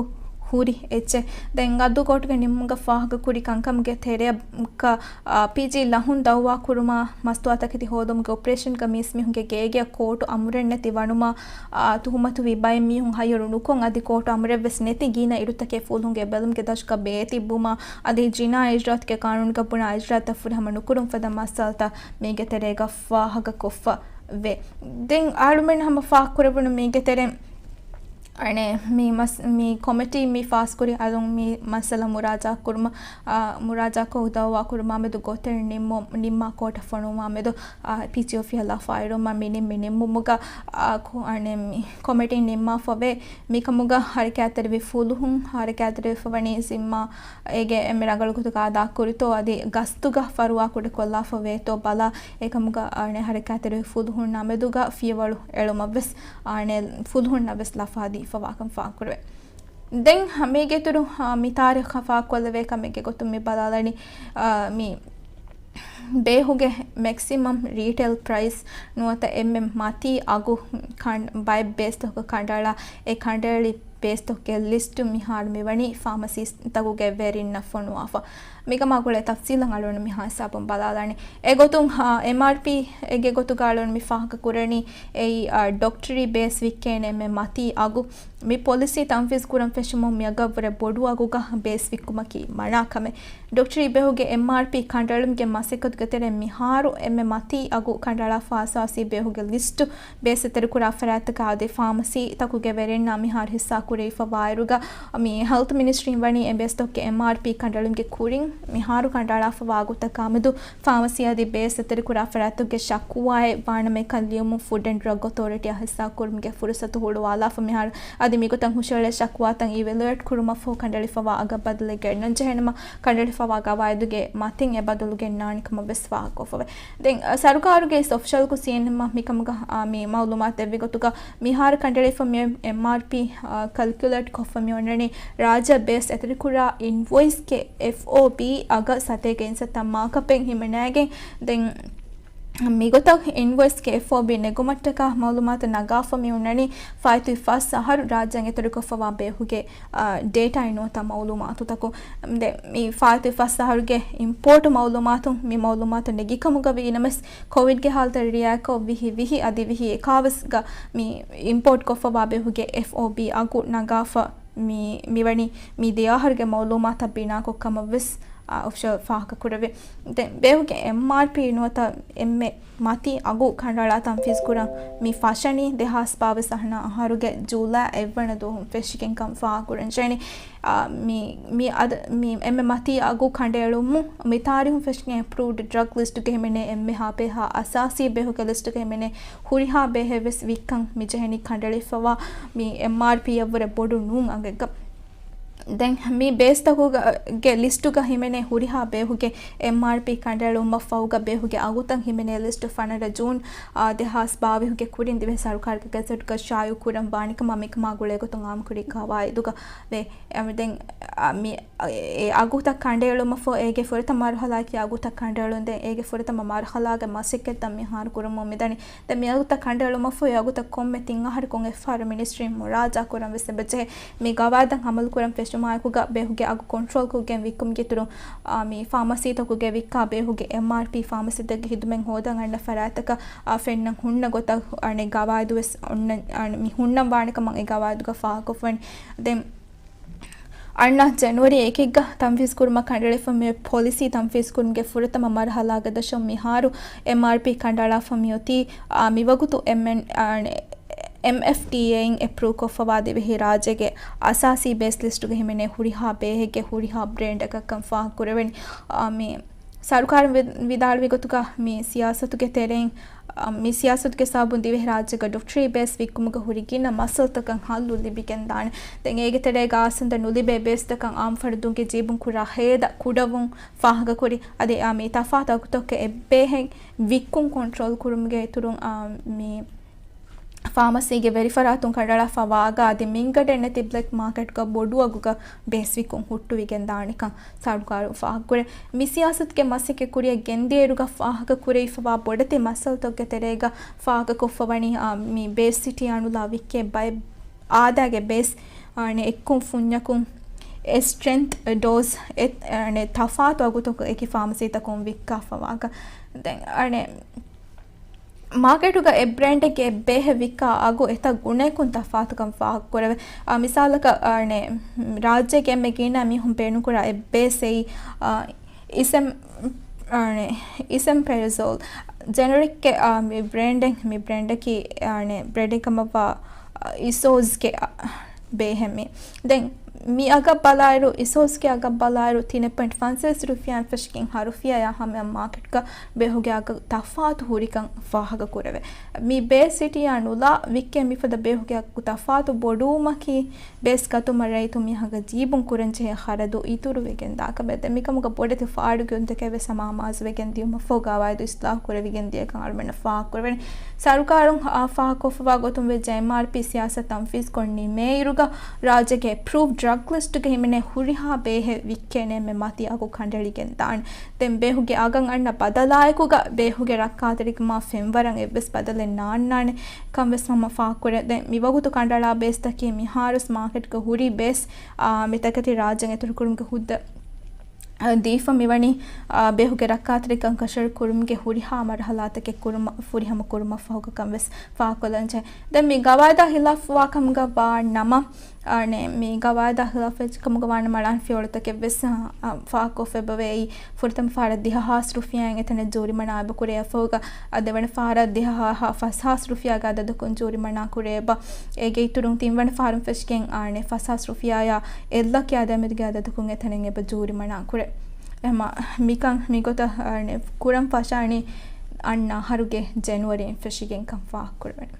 ހުރި އެއްޗެއް. ދެން ގާދޫ ކޯޓުގެ ނިންމުމުގަ ފާހަގަކުރި ކަންކަމުގެ ތެރެއަކަށް، އާ، ޕީޖީ ލަހުން ދައުވާ ކުރުމާ، މަސްތުވާތަކެތި ހޯދުމުގެ އޮޕަރޭޝަންގަ މީސްމީހުންގެ ގޭގެއަށް ކޯޓު އަމުރެއް ނެތި ވަނުމާ، އާ، ތުހުމަތުވި ބައެއް މީހުން ހައްޔަރު ނުކޮށް އަދި ކޯޓު އަމުރެއްވެސް ނެތި ގިނަ އިރުތަކެއް ފުލުހުންގެ ބެލުމުގެ ދަށުގަ ބޭތިއްބުމާ، އަދި ޖިނާ އިޖްރާއަތުގެ ގާނޫނުގަ ބުނާ އިޖްރާއަތްތައް ފުރިހަމަ ނުކުރުން ފަދަ މައްސަލަތައް މީގެ ތެރޭގަ ފާހަގަކޮށްފަ ވޭ. ދެން އަޅުމެން ހަމަ ފާހަގަކުރެވުނު މީގެ ތެރެއިން އަނެއް މި މަސް-، މި ކޮމިޓީ މި ފާސްކުރި އަލުން މި މައްސަލަ މުރާޖާ ކުރުމަށް، އާ، މުރާޖާކޮށް ދައުވާ ކުރުމާމެދު ގޮތެއް ނިންމު-، ނިންމާ ކޯޓަށް ފޮނުވުމާމެދު، އާ، ޕީޖީ އޮފީހަށް ލަފާއިރުމަށް މި ނިންމި ނިންމުމުގަ، އާ، ކު-، އަނެއް މި ކޮމިޓީ ނިންމާފަވޭ. މިކަމުގަ ހަރަކާތްތެރިވި ފުލުހުން ހަރަކާތްތެރިވެފަ ވަނީ ޒިންމާ އޭގެ އެންމެ ރަނގަޅު ގޮތުގަ އަދާކުރިތޯ އަދި ގަސްތުގަ ފަރުވާކުޑަކޮށްލާފަ ވޭތޯ ބަލާ، އެކަމުގަ އަނެއް ހަރަކާތްތެރިވި ފުލުހުންނާ މެދުގަ ފިޔަވަޅު އެޅުމަށްވެސް އަނެއް ފުލުހުންނަށްވެސް ލަފާ ދީފަވާކަން ފާހަގަކުރެވޭ. ދެން މީގެއިތުރު، އާ، މި ތާރީޚަށް ފާހަގަކޮށްލެވޭ ކަމެއްގެ ގޮތުން މި ބަލާލަނީ، އާ، މި ބޭހުގެ މެކްސިމަމް ރީޓެއިލް ޕްރައިސް ނުވަތަ އެންމެ މަތީ އަގު ކަން-، ބައެއް ބޭސްތަކުގަ ކަނޑައަޅާ، އެ ކަނޑައެޅި ބޭސްތަކުގެ ލިސްޓު މިހާރު މިވަނީ ފާމަސީސްތަކުގެ ވެރިންނަށް ފޮނުވާފަ. މިކަމާ ގުޅޭ ތަފްސީލަށް އަޅުގަނޑު މިހާ ހިސާބުން ބަލާލާނެ. އެގޮތުން، އާ، އެމްއާރްޕީ އެގެ ގޮތުގަ އަޅުގަނޑު މި ފާހަގަ ކުރަނީ އެއީ، އާ، ޑޮކްޓަރީ ބޭސް ވިއްކޭނެ އެންމެ މަތީ އަގު. މި ޕޮލިސީ ތަންފީޒް ކުރަން ފެށުމުން މިއަގަށްވުރެ ބޮޑު އަގުގަ ބޭސް ވިއްކުމަކީ މަނާ ކަމެއް. ޑޮކްޓަރީ ބޭހުގެ އެމްއާރްޕީ ކަނޑައެޅުމުގެ މަސައްކަތުގެ ތެރެއިން މިހާރު އެންމެ މަތީ އަގު ކަނޑައަޅާފަ އަސާސީ ބޭހުގެ ލިސްޓު ބޭސް އެތެރެކުރާ ފަރާތްތަކާ އަދި ފާމަސީ ތަކުގެ ވެރިންނާ މިހާރު ހިއްސާ ކުރެވިފަ ވާއިރުގަ، މި ހެލްތު މިނިސްޓްރީން ވަނީ އެ ބޭސްތަކުގެ އެމްއާރްޕީ ކަނޑައެޅުމުގެ ކުރިން މިހާރު ކަނޑައަޅާފަ ވާ އަގުތަކާމެދު ފާމަސީ އަދި ބޭސް އެތެރެކުރާ ފަރާތްތަކުގެ ޝަކުވާއެއް ވާނަމަ އެކަން ލިޔުމުން ފުޑް އެންޑް ޑްރަގް އޮތޯރިޓީއާ ހިއްސާ ކުރުމުގެ ފުރުސަތު ހުޅުވާލާފަ މިހާރު އަދި މިގޮތަށް ހުށައެޅޭ ޝަކުވާތައް އިވެލުއޭޓް ކުރުމަށްފަހު ކަނޑައެޅިފަވާ އަގަށް ބަދަލެއް ގެންނަން ޖެހޭނަމަ، ކަނޑައެޅިފަވާ ގަވާއިދުގެ މަތިން އެ ބަދަލު ގެންނާނެ ކަމަށް ވެސް ފާހަގަކޮށްފަވޭ. ދެން، އަ، ސަރުކާރުގެ އިސް އޮފިޝަލްކޮށް ސީއެންއެމްއަށް މިކަމުގަ، އާ، މި މައުލޫމާތު ދެއްވި ގޮތުގަ، މިހާރު ކަނޑައެޅިފަ މި އެމްއާރްޕީ، އާ، ކަލްކިއުލޭޓް ކޮށްފަ މި އޮންނަނީ ރާއްޖެ ބޭސް އެތެރެކުރާ އިންވޮއިސްގެ އެފްއޯބީ އަގަށް ސަތޭކަ އިންސައްތަ މާކަޕެއް ހިމެނައިގެން. ދެން މިގޮތަށް އިންވޮއިސްގެ އެފްއޯބީ ނެގުމަށްޓަކާ މައުލޫމާތު ނަގާފަ މި އޮންނަނީ ފާއިތުވި ފަސް އަހަރު ރާއްޖޭން އެތެރެކޮށްފަވާ ބޭހުގެ، އާ، ޑޭޓާއިން ނުވަތަ މައުލޫމާތުތަކުން. ދެން މި ފާއިތުވި ފަސް އަހަރުގެ އިމްޕޯޓު މައުލޫމާތު މި މައުލޫމާތު ނެގި ކަމުގަ ވީނަމަވެސް، ކޮވިޑްގެ ހާލަތަށް ރިއާކޮށް ވިހި ވިހި އަދި ވިހި އެކާވީސްގަ މި އިމްޕޯޓް ކޮށްފަވާ ބޭހުގެ އެފްއޯބީ އަގު ނަގާފަ މި، މިވަނީ މި ދެ އަހަރުގެ މައުލޫމާތަށް ބިނާކޮށް ކަމަށްވެސް، އާ، އޮފިޝަލް ފާހަގަކުރެވޭ. ދެން ބޭހުގެ އެމްއާރްޕީ ނުވަތަ އެންމެ މަތީ އަގު ކަނޑައަޅާ ތަންފީޒް ކުރަން މި ފަށަނީ ދެހާސް ބާވީސް އަހަނާ އަހަރުގެ ޖޫލައި އެއްވަނަ ދުވަހުން ފެށިގެން ކަން ފާހަގަކުރަން ޖެހެނީ. އާ، މި، މި އަދަ-، މި އެންމެ މަތީ އަގު ކަނޑައެޅުމުން މި ތާރީހުން ފެށިގެން އެޕްރޫވްޑް ޑްރަގް ލިސްޓުގަ ހިމެނޭ އެންމެހާ ބޭހާ އަސާސީ ބޭހުގެ ލިސްޓުގަ ހިމެނޭ ހުރިހާ ބޭހެއްވެސް ވިއްކަން މި ޖެހެނީ ކަނޑައެޅިފަވާ މި އެމްއާރްޕީއަށްވުރެ ބޮޑު ނޫން އަގެއްގަ. ދެން މި ބޭސްތަކުގެ ލިސްޓުގަ ހިމެނޭ ހުރިހާ ބޭހުގެ އެމްއާރްޕީ ކަނޑައެޅުމަށްފަހުގަ ބޭހުގެ އަގުތައް ހިމެނޭ ލިސްޓު ފަނަރަ ޖޫން، އާ، ދެހާސް ބާވީހުގެ ކުރިން ދިވެހި ސަރުކާރުގެ ގެޒެޓްގަ ޝާއިޢު ކުރަން ވާނެ ކަމަށް މިކަމާ ގުޅޭގޮތުން އާއްމުކުރި ގަވާއިދުގަ ވޭ. އެ، ދެން، އާ، މި، އެ، އެ އަގުތައް ކަނޑައެޅުމަށްފަހު އޭގެ ފުރަތަމަ މަރުހަލާއަކީ އަގުތައް ކަނޑައެޅުން. ދެން އޭގެ ފުރަތަމަ މަރުހަލާގެ މަސައްކަތްތައް މިހާރު ކުރަމުން މިދަނީ. ދެން މި އަގުތައް ކަނޑައެޅުމަށްފަހު އެ އަގުތައް ކޮންމެ ތިން އަހަރަކުން އެއްފަހަރު މިނިސްޓްރީން މުރާޖާ ކުރަން ވެސް އެބަޖެހޭ. މި ގަވާއިދަށް އަމަލުކުރަން ފެށުމާއެކުގަ ބޭހުގެ އަގު ކޮންޓްރޯލްކޮށްގެން ވިއްކުމުގެ އިތުރުން، އާ، މި ފާމަސީތަކުގެ ވިއްކާ ބޭހުގެ އެމްއާރްޕީ ފާމަސީތަކުގެ ހިދުމަތް ހޯދަން އަންނަ ފަރާތްތަކަށް، އާ، ފެންނަން ހުންނަ ގޮތަށް އަނެއް ގަވާއިދު ވެސް އޮންނަ، އާ، މި ހުންނަން ވާނެ ކަމަށް އެ ގަވާއިދުގަ ފާހަގަކޮށްފަވަނީ. ދެން އަންނަ ޖެނުއަރީ އެކެއްގަ ތަންފީޒް ކުރުމަށް ކަނޑައެޅިފަ މި ޕޮލިސީ ތަންފީޒް ކުރުމުގެ ފުރަތަމަ މަރުހަލާގެ ދަށުން މިހާރު އެމްއާރްޕީ ކަނޑައަޅާފަ މިއޮތީ، އާ، މިވަގުތު އެމްއެން، އާ، އެމްއެފްޓީއޭއިން އެޕްރޫވް ކޮށްފަވާ ދިވެހި ރާއްޖޭގެ އަސާސީ ބޭސް ލިސްޓުގަ ހިމެނޭ ހުރިހާ ބޭހެއްގެ ހުރިހާ ބްރޭންޑަކަށްކަން ފާހަގަކުރެވެނީ. އާ، މި ސަރުކާރުން ވި-، ވިދާޅުވި ގޮތުގަ މި ސިޔާސަތުގެ ތެރެއިން، އަ، މި ސިޔާސަތުގެ ސަބަބުން ދިވެހި ރާއްޖޭގަ ޑޮކްޓަރީ ބޭސް ވިއްކުމުގަ ހުރި ގިނަ މައްސަލަތަކަށް ހައްލު ލިބިގެންދާނެ. ދެން އޭގެ ތެރޭގަ އާސަންދަ ނުލިބޭ ބޭސްތަކަށް އާއްމު ފަރުދުންގެ ޖީބުން ކުރާ ހޭދަ ކުޑަވުން ފާހަގަކުރި. އަދި އާ މި ތަފާތު އަގުތަކުގެ އެއްބޭހެއް ވިއްކުން ކޮންޓްރޯލް ކުރުމުގެ އިތުރުން، އާ، މި ފާމަސީގެ ވެރިފަރާތުން ކަނޑައަޅާފަ ވާގާ އަދި މިންގަނޑެއް ނެތި ބްލެކް މާކެޓްގަ ބޮޑު އަގުގަ ބޭސް ވިއްކުން ހުއްޓުވިގެން ދާނެކަން ސަރުކާރުން ފާހަގަކުރޭ. މި ސިޔާސަތުގެ މަސައްކަތް ކުރިއަށް ގެންދިޔައިރުގަ ފާހަގަކުރެވިފަވާ ބޮޑެތި މައްސަލަތަކުގެ ތެރޭގަ ފާހަގަކޮށްފަވަނީ، އާ، މި ބޭސް ސިޓީ އަނުލާ ވިއްކޭ ބައެއް އާދައިގެ ބޭސް، އާނެ، އެއްކުން ފުންޏަކުން އެ ސްޓްރެންތް ޑޯޒް އެ، އާނެ، ތަފާތު އަގުތަކު އެކި ފާމަސީތަކުން ވިއްކާފަވާކަން. ދެން، އާނެ، މާކެޓުގަ އެއް ބްރޭންޑެއްގެ އެއް ބޭހެއް ވިއްކާ އަގު އެތައް ގުނައަކުން ތަފާތުކަން ފާހަގަކުރެވޭ. އާ، މިސާލަކަށް، އާނެ، ރާއްޖޭގެ އެންމެ ގިނަ މީހުން ބޭނުންކުރާ އެއް ބޭސް އެއީ، އާ، އިސެމް، އާނެ، އިސެމްޕެރަޒޯލް. ޖެނެރިކްގެ، އާ، މި ބްރޭންޑެއް، މި ބްރޭންޑަކީ، އާނެ، ބްރޭންޑެއް ކަމަށްވާ، އާ، އިސޯޒްގެ، އާ، ބޭހެއް މި. ދެން މި އަގަށް ބަލާއިރު، އިސޯސްގެ އަގަށް ބަލާއިރު، ތިނެއް ޕޮއިންޓް ފަންސާސް ރުފިޔާއިން ފެށިގެން ހަ ރުފިޔާޔާ ހަމަޔަށް މާކެޓްގަ ބޭހުގެ އަގަށް ތަފާތު ހުރިކަން ފާހަގަކުރެވޭ. މި ބޭސް ސިޓީއާ ނުލާ ވިއްކޭ މިފަދަ ބޭހުގެ އަގު ތަފާތު ބޮޑުވުމަކީ، ބޭސް ގަތުމަށް ރައްޔިތުން މިހާގަ ޖީބުން ކުރަންޖެހޭ ޚަރަދު އިތުރުވެގެން ދާކަމެއް. ދެން މިކަމުގަ ބޮޑެތި ފާޑު ގިނަ އުނދަގޫތަކެއް ވެސް ހަމަ އަމާޒުވެގެން ދިޔުމަށްފަހު ގަވާއިދު އިސްލާހު ކުރެވިގެން ދިޔަކަން އަޅުމެންނަށް ފާހަގަކުރެވެނީ. ސަރުކާރުން އާ ފާހަގަކޮށްފަވާ ގޮތުން ވެއްޖެ އެމްއާރްޕީ ސިޔާސަތު ތަންފީޒުކޮށް ނިމޭއިރުގަ، ރާއްޖޭގެ އެޕްރޫވްޑް ޑްރަގް ލިސްޓުގަ ހިމެނޭ ހުރިހާ ބޭހެއް ވިއްކޭނެ އެންމެ މަތީ އަގު ކަނޑައެޅިގެން ދާނެ. ދެން ބޭހުގެ އަގަށް އަންނަ ބަދަލާއެކުގަ ބޭހުގެ ރައްކާތެރިކަމާ ފެންވަރަށް އެއްވެސް ބަދަލެއް ނާންނާނެ ކަން ވެސް ހަމަ ފާހަގަކުރޭ. ދެން މިވަގުތު ކަނޑައަޅާ ބޭސްތަކީ މިހާރުވެސް މާކެޓްގަ ހުރި ބޭސް، އާ، މިތަކެތި ރާއްޖޭން އިތުރުކުރުމުގެ ހުއްދަ ދީފަ މިވަނީ، އާ، ބޭހުގެ ރައްކާތެރިކަން ކަށަވަރު ކުރުމުގެ ހުރިހާ މަރުހަލާތަކެއް ކުރުމަށް، ފުރިހަމަ ކުރުމަށްފަހުގަ ކަން ވެސް ފާހަގަކޮށްލަންޖެހޭ. ދެން މި ގަވާއިދާ ހިލާފުވާ ކަމުގަ ވާ ނަމަ، އާނެ، މި ގަވާއިދާ ހިލާފުވެއްޖެ ކަމުގަ ވާނަމަ އަޅާން ފިޔަވަޅުތަކެއް ވެސް، އާ، ފާހަގަކޮށްފަ އެބަވޭ. އެއީ ފުރަތަމަ ފަހަރަށް ދިހަ ހާސް ރުފިޔާއިން އެތަނަށް ޖޫރިމަނާ އެބަ ކުރެވިފަހުގަ، އާ، ދެވަނަ ފަހަރަށް ދިހަ ހާ، ފަސް ހާސް ރުފިޔާގެ އަދަދަކުން ޖޫރިމަނާ ކުރެވޭ. އޭގެ އިތުރުން ތިންވަނަ ފަހަރުން ފެށިގެން، އާނެ، ފަސް ހާސް ރުފިޔާޔާ އެއްލައްކަ އަދަދުގެ އަދަދަކުން އެތަނެއް އެބަ ޖޫރިމަނާ ކުރޭ. އެހެންމަ މިކަން މިގޮތަށް، އާނެ، ކުރަން ފަށާނީ އަންނަ އަހަރުގެ ޖެނުއަރީން ފެށިގެންކަން ފާހަގަކުރެވެން.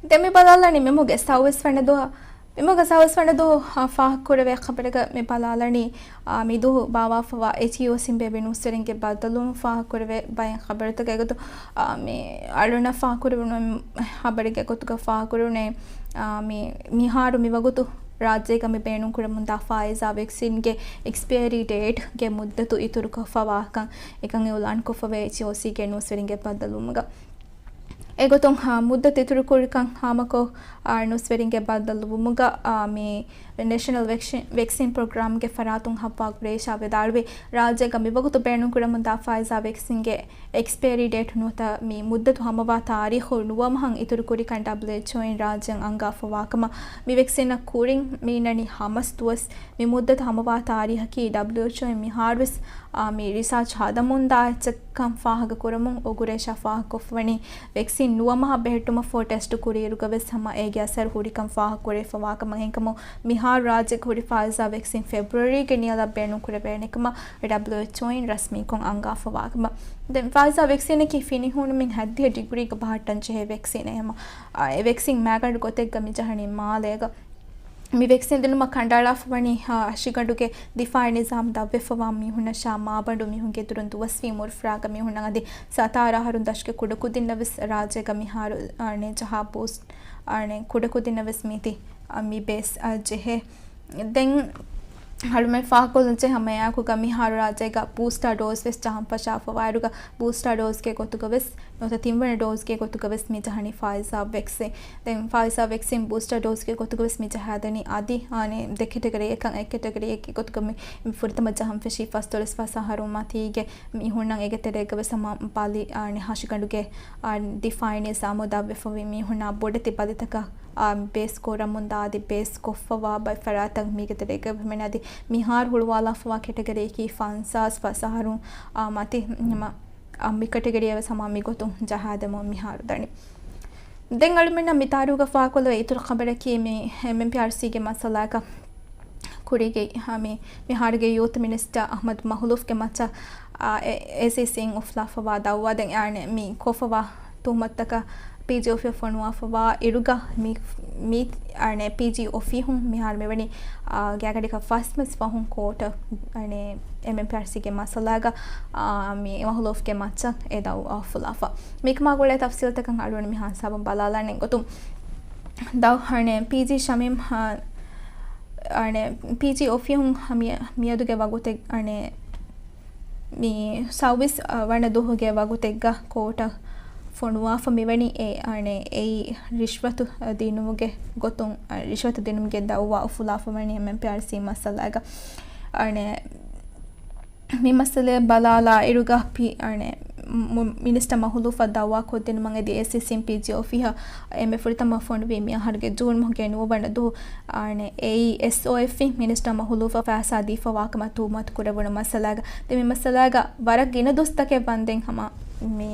ދެން މި ބަލާލަނީ މިމަހުގެ ސައުވީސް ވަނަ ދުވަހު، މިމަހުގެ ސައުވީސް ވަނަ ދުވަހު، އާ، ފާހަގަކުރެވޭ ޚަބަރެއްގަ މި ބަލާލަނީ، އާ، މިދުވަހު ބާއްވާފަވާ އެޗްއީއޯސީން ބޭއްވި ނޫސްވެރިންގެ ބައްދަލުވުން ފާހަގަކުރެވޭ ބައެއް ޚަބަރުތަކެއް ގޮތު، އާ، މި އަޅުނަށް ފާހަގަކުރެވުނު ޚަބަރެއްގެ ގޮތުގަ ފާހަގަކުރެވުނީ، އާ، މި މިހާރު މިވަގުތު ރާއްޖޭގަ މި ބޭނުންކުރަމުންދާ ފާއިޒާ ވެކްސިންގެ އެކްސްޕަޔަރީ ޑޭޓްގެ މުއްދަތު އިތުރުކޮށްފަވާކަން އެކަން އިއުލާންކޮށްފަވޭ އެޗްއީއޯސީގެ ނޫސްވެރިންގެ ބައްދަލުވުމުގަ. އެގޮތުން، އާ، މުއްދަތު އިތުރުކުރިކަން ހާމަކޮށް، އާ، ނޫސްވެރިންގެ ބައްދަލުވުމުގަ، އާ، މި ނޭޝަނަލް ވެކްސިން، ވެކްސިން ޕްރޮގްރާމްގެ ފަރާތުން ހައްވާ ގުރޭޝާ ވިދާޅުވީ، ރާއްޖޭގަ މިވަގުތު ބޭނުންކުރަމުންދާ ފާއިޒާ ވެކްސިންގެ އެކްސްޕަޔަރީ ޑޭޓް ނުވަތަ މި މުއްދަތު ހަމަވާ ތާރީޚު ނުވަމަހަށް އިތުރުކުރިކަން ޑަބްލިއުއެޗްއޯއިން ރާއްޖެއަށް އަންގާފަވާކަމަށް، މި ވެކްސިނަށް ކުރިން މި އިންނަނީ ހަމަސް ދުވަސް. މި މުއްދަތު ހަމަވާ ތާރީޚަކީ ޑަބްލިއުއެޗްއޯއިން މިހާރުވެސް، އާ، މި ރިސާޗް ހަދަމުންދާ އެއްޗެއް. ކަން ފާހަގަ ކުރަމުން އުގުރޭޝާ ފާހަގަކޮށްފަވަނީ، ވެކްސިން ނުވަ މަހަށް ބެހެއްޓުމަށް ފޯޓެސްޓު ކުރިއިރުގަވެސް ހަމަ އޭގެ އަސަރު ހުރިކަން ފާހަގަކުރެވިފަވާކަމަށް. އެހެންކަމުން މިހާރު ރާއްޖޭގަ ހުރި ފައިޒާ ވެކްސިން ފެބްރުއަރީގެ ނިޔަލަށް ބޭނުންކުރެވޭނެކަމަށް ޑަބްލިއުއެޗްއޯއިން ރަސްމީކޮށް އަންގާފަވާކަމަށް. ދެން ފައިޒާ ވެކްސިނަކީ ފިނިހޫނުމިން ހައްދިހަ ޑިގްރީގަ ބަހައްޓަންޖެހޭ ވެކްސިނެއް. ހަމަ އެ ވެކްސިން މައިގަނޑު ގޮތެއްގަ މިޖަހަނީ މާލޭގަ. މި ވެކްސިން ދިނުމަށް ކަނޑައަޅާފަވަނީ، ހަށިގަނޑުގެ ދިފާއީ ނިޒާމް ދަށްވެފަވާ މީހުންނަށާ މާބަނޑު މީހުންގެ ދުރުން ދުވަސްވީ އުމުރުފުރާގަ މީހުންނަށް އަދި ސަތާރަ އަހަރުން ދަށުގެ ކުޑަކުދިންނަށް ވެސް ރާއްޖޭގަ މިހާރު އަނެއް ޖަހާ ބޫސްޓް އަނެއް ކުޑަކުދިންނަށް ވެސް މީތި މި ބޭސް ޖެހޭ. ދެން އަޅުމެން ފާހަގަކޮށްލަންޖެހޭ ހަމައެއާއެކުގަ މިހާރު ރާއްޖޭގަ ބޫސްޓާ ޑޯޒް ވެސް ޖަހަން ފަށާފަވާއިރުގަ ބޫސްޓާ ޑޯޒްގެ ގޮތުގަ ވެސް ނުވަތަ ތިންވަނަ ޑޯޒްގެ ގޮތުގަ ވެސް މި ޖަހަނީ ފައިޒާ ވެކްސިން. ދެން ފައިޒާ ވެކްސިން ބޫސްޓާ ޑޯޒްގެ ގޮތުގަ ވެސް މި ޖަހާދެނީ އަދި އަނެއް ދެ ކެޓަގަރީއެއްކަން. އެއް ކެޓަގަރީއެއްގެ ގޮތުގަ މި، މި ފުރަތަމަ ޖަހަން ފެށީ ފަސްދޮޅަސް ފަސް އަހަރު މަތީގެ މީހުންނަށް. އޭގެ ތެރޭގަ ވެސް ހަމަ ބަލި އަނެއް ހަށިގަނޑުގެ އަނެއް ދިފާއީ ނިޒާމު ދަށްވެފަވި މީހުންނާ ބޮޑެތި ބަލިތަކަށް އާ، ބޭސް ކުރަމުންދާ އަދި ބޭސް ކޮށްފަވާ ބައެއް ފަރާތަށް މީގެ ތެރޭގަ ހިމެނޭ. އަދި މިހާރު ހުޅުވާލާފަވާ ކެޓަގަރީއަކީ ފަންސާސް ފަސް އަހަރު، އާ، މަތި ހަމަ، އާ، މި ކެޓަގަރީއަށް ވެސް ހަމަ މިގޮތުން ޖަހާދެމުން މިހާރު ދަނީ. ދެން އަޅުމެންނަށް މިތާރީޚުގަ ފާހަގަކޮށްލެވޭ އިތުރު ޚަބަރަކީ މި އެމްއެމްޕީއާރްސީގެ މައްސަލާގަ ކުރީގެ، އާ، މި، މިހާރުގެ ޔޫތު މިނިސްޓަރ އަޙްމަދު މަހުލޫފްގެ މައްޗަށް، އާ، އެ، އޭސީސީން އުފުލާފަވާ ދައުވާ ދެން އަނެއް މި ކޮށްފަވާ ތުހުމަތުތަކަށް ޕީޖީ އޮފީހަށް ފޮނުވާފަވާ އިރުގަ މި، މި، އަނެއް ޕީޖީ އޮފީހުން މިހާރު މިވަނީ، އާ، ގާތްގަނޑަކަށް ފަސް މަސް ފަހުން ކޯޓަށް އަނެއް އެމްއެމްޕީއާރްސީގެ މައްސަލާގަ، އާ، މި މަހުލޫފްގެ މައްޗަށް އެ ދައުވާ އުފުލާފަ. މިކަމާ ގުޅޭ ތަފްސީލްތަކަށް އަޅުގަނޑު މިހާ ހިސާބުން ބަލާލާނެ ގޮތުން. ދައު، އަނެއް ޕީޖީ ޝަމީމް، އާ، އަނެއް ޕީޖީ އޮފީހުން މި، މިއަދުގެ ވަގުތެއް އަނެއް މި ސައުވީސް ވަނަ ދުވަހުގެ ވަގުތެއްގަ ކޯޓަށް ފޮނުވާފަ މިވަނީ އެ، އަނެއް އެއީ ރިޝްވަތު ދިނުމުގެ ގޮތުން، އަ، ރިޝްވަތު ދިނުމުގެ ދައުވާ އުފުލާފަ ވަނީ އެމްއެމްޕީއާރްސީ މައްސަލާގަ. އަނެއް މި މައްސަލައަށް ބަލާލާ އިރުގަ ޕީ، އަނެއް މު-، މިނިސްޓަރ މަހުލޫފަށް ދައުވާ ކޮށްދިނުމަށް އެދި އޭސީސީން ޕީޖީ އޮފީހަށް އެންމެ ފުރަތަމަ ފޮނުވީ މި އަހަރުގެ ޖޫން މަހުގެ ނުވަ ވަނަ ދުވަހު، އަނެއް އެއީ އެސްއޯއެފްއިން މިނިސްޓަރ މަހުލޫފަށް ފައިސާ ދީފަވާކަމަށް ތުހުމަތު ކުރެވުނު މައްސަލާގަ. ދެން މި މައްސަލާގަ ވަރަށް ގިނަ ދުވަސްތަކެއް ވަންދެން ހަމަ މި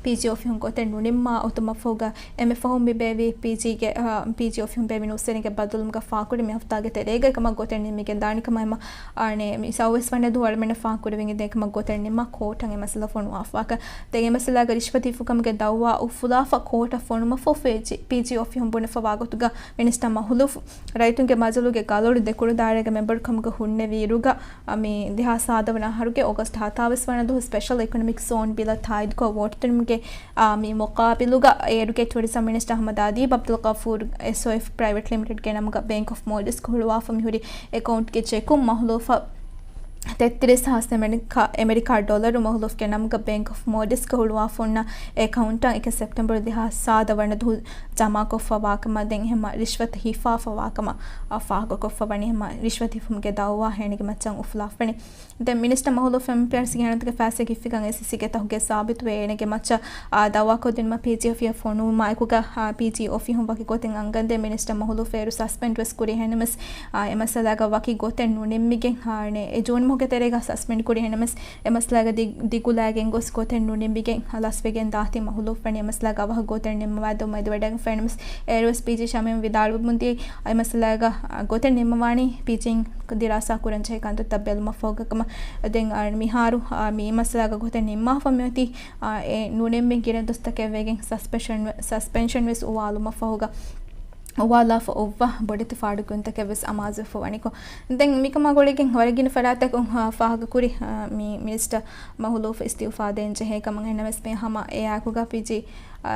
ޕީޖީ އޮފީހުން ގޮތެއް ނުނިންމާ އޮތުމަށްފަހުގަ އެންމެ ފަހުން މި ބޭއްވި ޕީޖީގެ، އަ، ޕީޖީ އޮފީހުން ބޭއްވި ނޫސްވެރިންގެ ބައްދަލުވުމުގަ ފާހަގަކުރި މި ހަފްތާގެ ތެރޭގަ އެކަމަށް ގޮތެއް ނިންމިގެން ދާނެ ކަމަށް އެމަ އަނެއް މި ސައުވީސް ވަނަ ދުވަހު އަޅުމެންނަށް ފާހަގަކުރެވިގެން ދިޔަ ކަމަށް ގޮތެއް ނިންމާ ކޯޓަށް އެ މައްސަލަ ފޮނުވާފަ. ދެން އެ މައްސަލާގަ ރިޝްވަތު ހިފުކަމުގެ ދައުވާ އުފުލާފަ ކޯޓަށް ފޮނުވާފަ ފޭޖި ޕީޖީ އޮފީހުން ބުނެފަވާ ގޮތުގަ މިނިސްޓަރ މަހުލޫފް ރައްޔިތުންގެ މަޖިލުގެ ގަލޮޅު ދެކުޅު ދާއިރާގެ މެމްބަރުކަމުގަ ހުންނެވި އިރުގަ، މި ދެހާސް ސާދަ ވަނަ އަހަރުގެ އޮގަސްޓް ހަތާވީސް ވަނަ ދުވަހު ސްޕެޝަލް އިކޮނޮމިކް ޒޯން ބިލަށް ތާއީދުކޮށް ވޯޓު ދިނުމުގެ އާ، މި މުޤާބިލުގަ އޭރުގެ ޓުއަރިޒަމް މިނިސްޓަރ އަޙްމަދު އަދީބް އަބްދުލް ޣަފޫރު އެސްއޯއެފް ޕްރައިވެޓް ލިމިޓެޑްގެ ނަމުގަ ބޭންކް އޮފް މޯލްޑިވްސްގަ ހުޅުވާފަ މިހުރި އެކައުންޓްގެ ޗެކުން މަހުލޫފަށް ތެއްތިރީސް ހާސް އެމެރިކާ، އެމެރިކާ ޑޮލަރު މަހުލޫފްގެ ނަމުގަ ބޭންކް އޮފް މޯލްޑިވްސްގަ ހުޅުވާފަ ހުންނަ އެކައުންޓަށް އެކެއް ސެޕްޓެމްބަރު ދެހާސް ސާދަ ވަނަ ދުވަހު ޖަމާކޮށްފަވާކަމަށް ދެން ހަމަ ރިޝްވަތު ހިފާފަވާކަމަށް ފާހަގަކޮށްފަ ވަނީ ހަމަ ރިޝްވަތު ހިފުމުގެ ދައުވާ އޭނަގެ މައްޗަށް އުފުލާފަ ވަނީ. ދެން މިނިސްޓަރ މަހުލޫފް އެމްޕީއާރްސީގެ ހިޔާނަތުގެ ފައިސާ ހިފިކަން އޭސީސީގެ ތަހުގެ ސާބިތުވެ އޭނަގެ މައްޗަށް، އާ، ދައުވާކޮށްދިނުމަށް ޕީޖީ އޮފީހަށް ފޮނުވުމާއެކުގަ، އާ، ޕީޖީ އޮފީހުން ވަކި ގޮތެއް އަންގަންދޭ މިނިސްޓަރ މަހުލޫފް އޭރު ސަސްޕެންޑް ވެސް ކުރި އެހެންނަމަސް، އާ، އެ މައްސަލާގަ ވަކި ގޮތެއް ނުނިންމިގެން، އާ، އަނެއް އެ ޖޫން މަހުގެ ތެރޭގަ ސަސްޕެންޑް ކުރި އެހެންނަމަސް، އެ މައްސަލާގަ ދި-، ދިގުލައިގެން ގޮސް ގޮތެއް ނުނިންމިގެން ލަސްވެގެން ދާތީ މަހުލޫފް ވަނީ އެ މައްސަލާގަ އަވަހަށް ގޮތެއް ނިންމަވާ ދެއްވުމަށް އެދިވަޑައިގެންފަ އެހެންނަމަސް، އޭރުވެސް ޕީޖީ ޝަމީމް ވިދާޅުވެމުންދިޔައީ އެ މައްސަލާގަ ގޮތެއް ނިންމަވާނީ ޕީޖީން ދިރާސާ ކުރަންޖެހޭ ކަންތައްތައް ބެލުމަށްފަހުގަ ކަމަށް. ދެން މިހާރު މި މައްސަލާގަ ގޮތެއް ނިންމާފަ މިއޮތީ އެ ނުނިންމި ގިނަ ދުވަސްތަކެއް ވެގެން ސަސްޕެންޝަން، ސަސްޕެންޝަން ވެސް އުވާލުމަށްފަހުގަ އުވާލާފަ އޮއްވާ ބޮޑެތި ފާޑުގަނޑުތަކެއް ވެސް އަމާޒުވެފަ ވަނިކޮށް. ދެން މިކަމާ ގުޅިގެން ވަރަށް ގިނަ ފަރާތްތަކުން ފާހަގަކުރި މި މިނިސްޓަރ މަހުލޫފް އިސްތިއުފާ ދޭންޖެހޭ ކަމަށް އެހެންނަމަސް މި ހަމަ އެއާއެކުގަ ޕީޖީ އާ،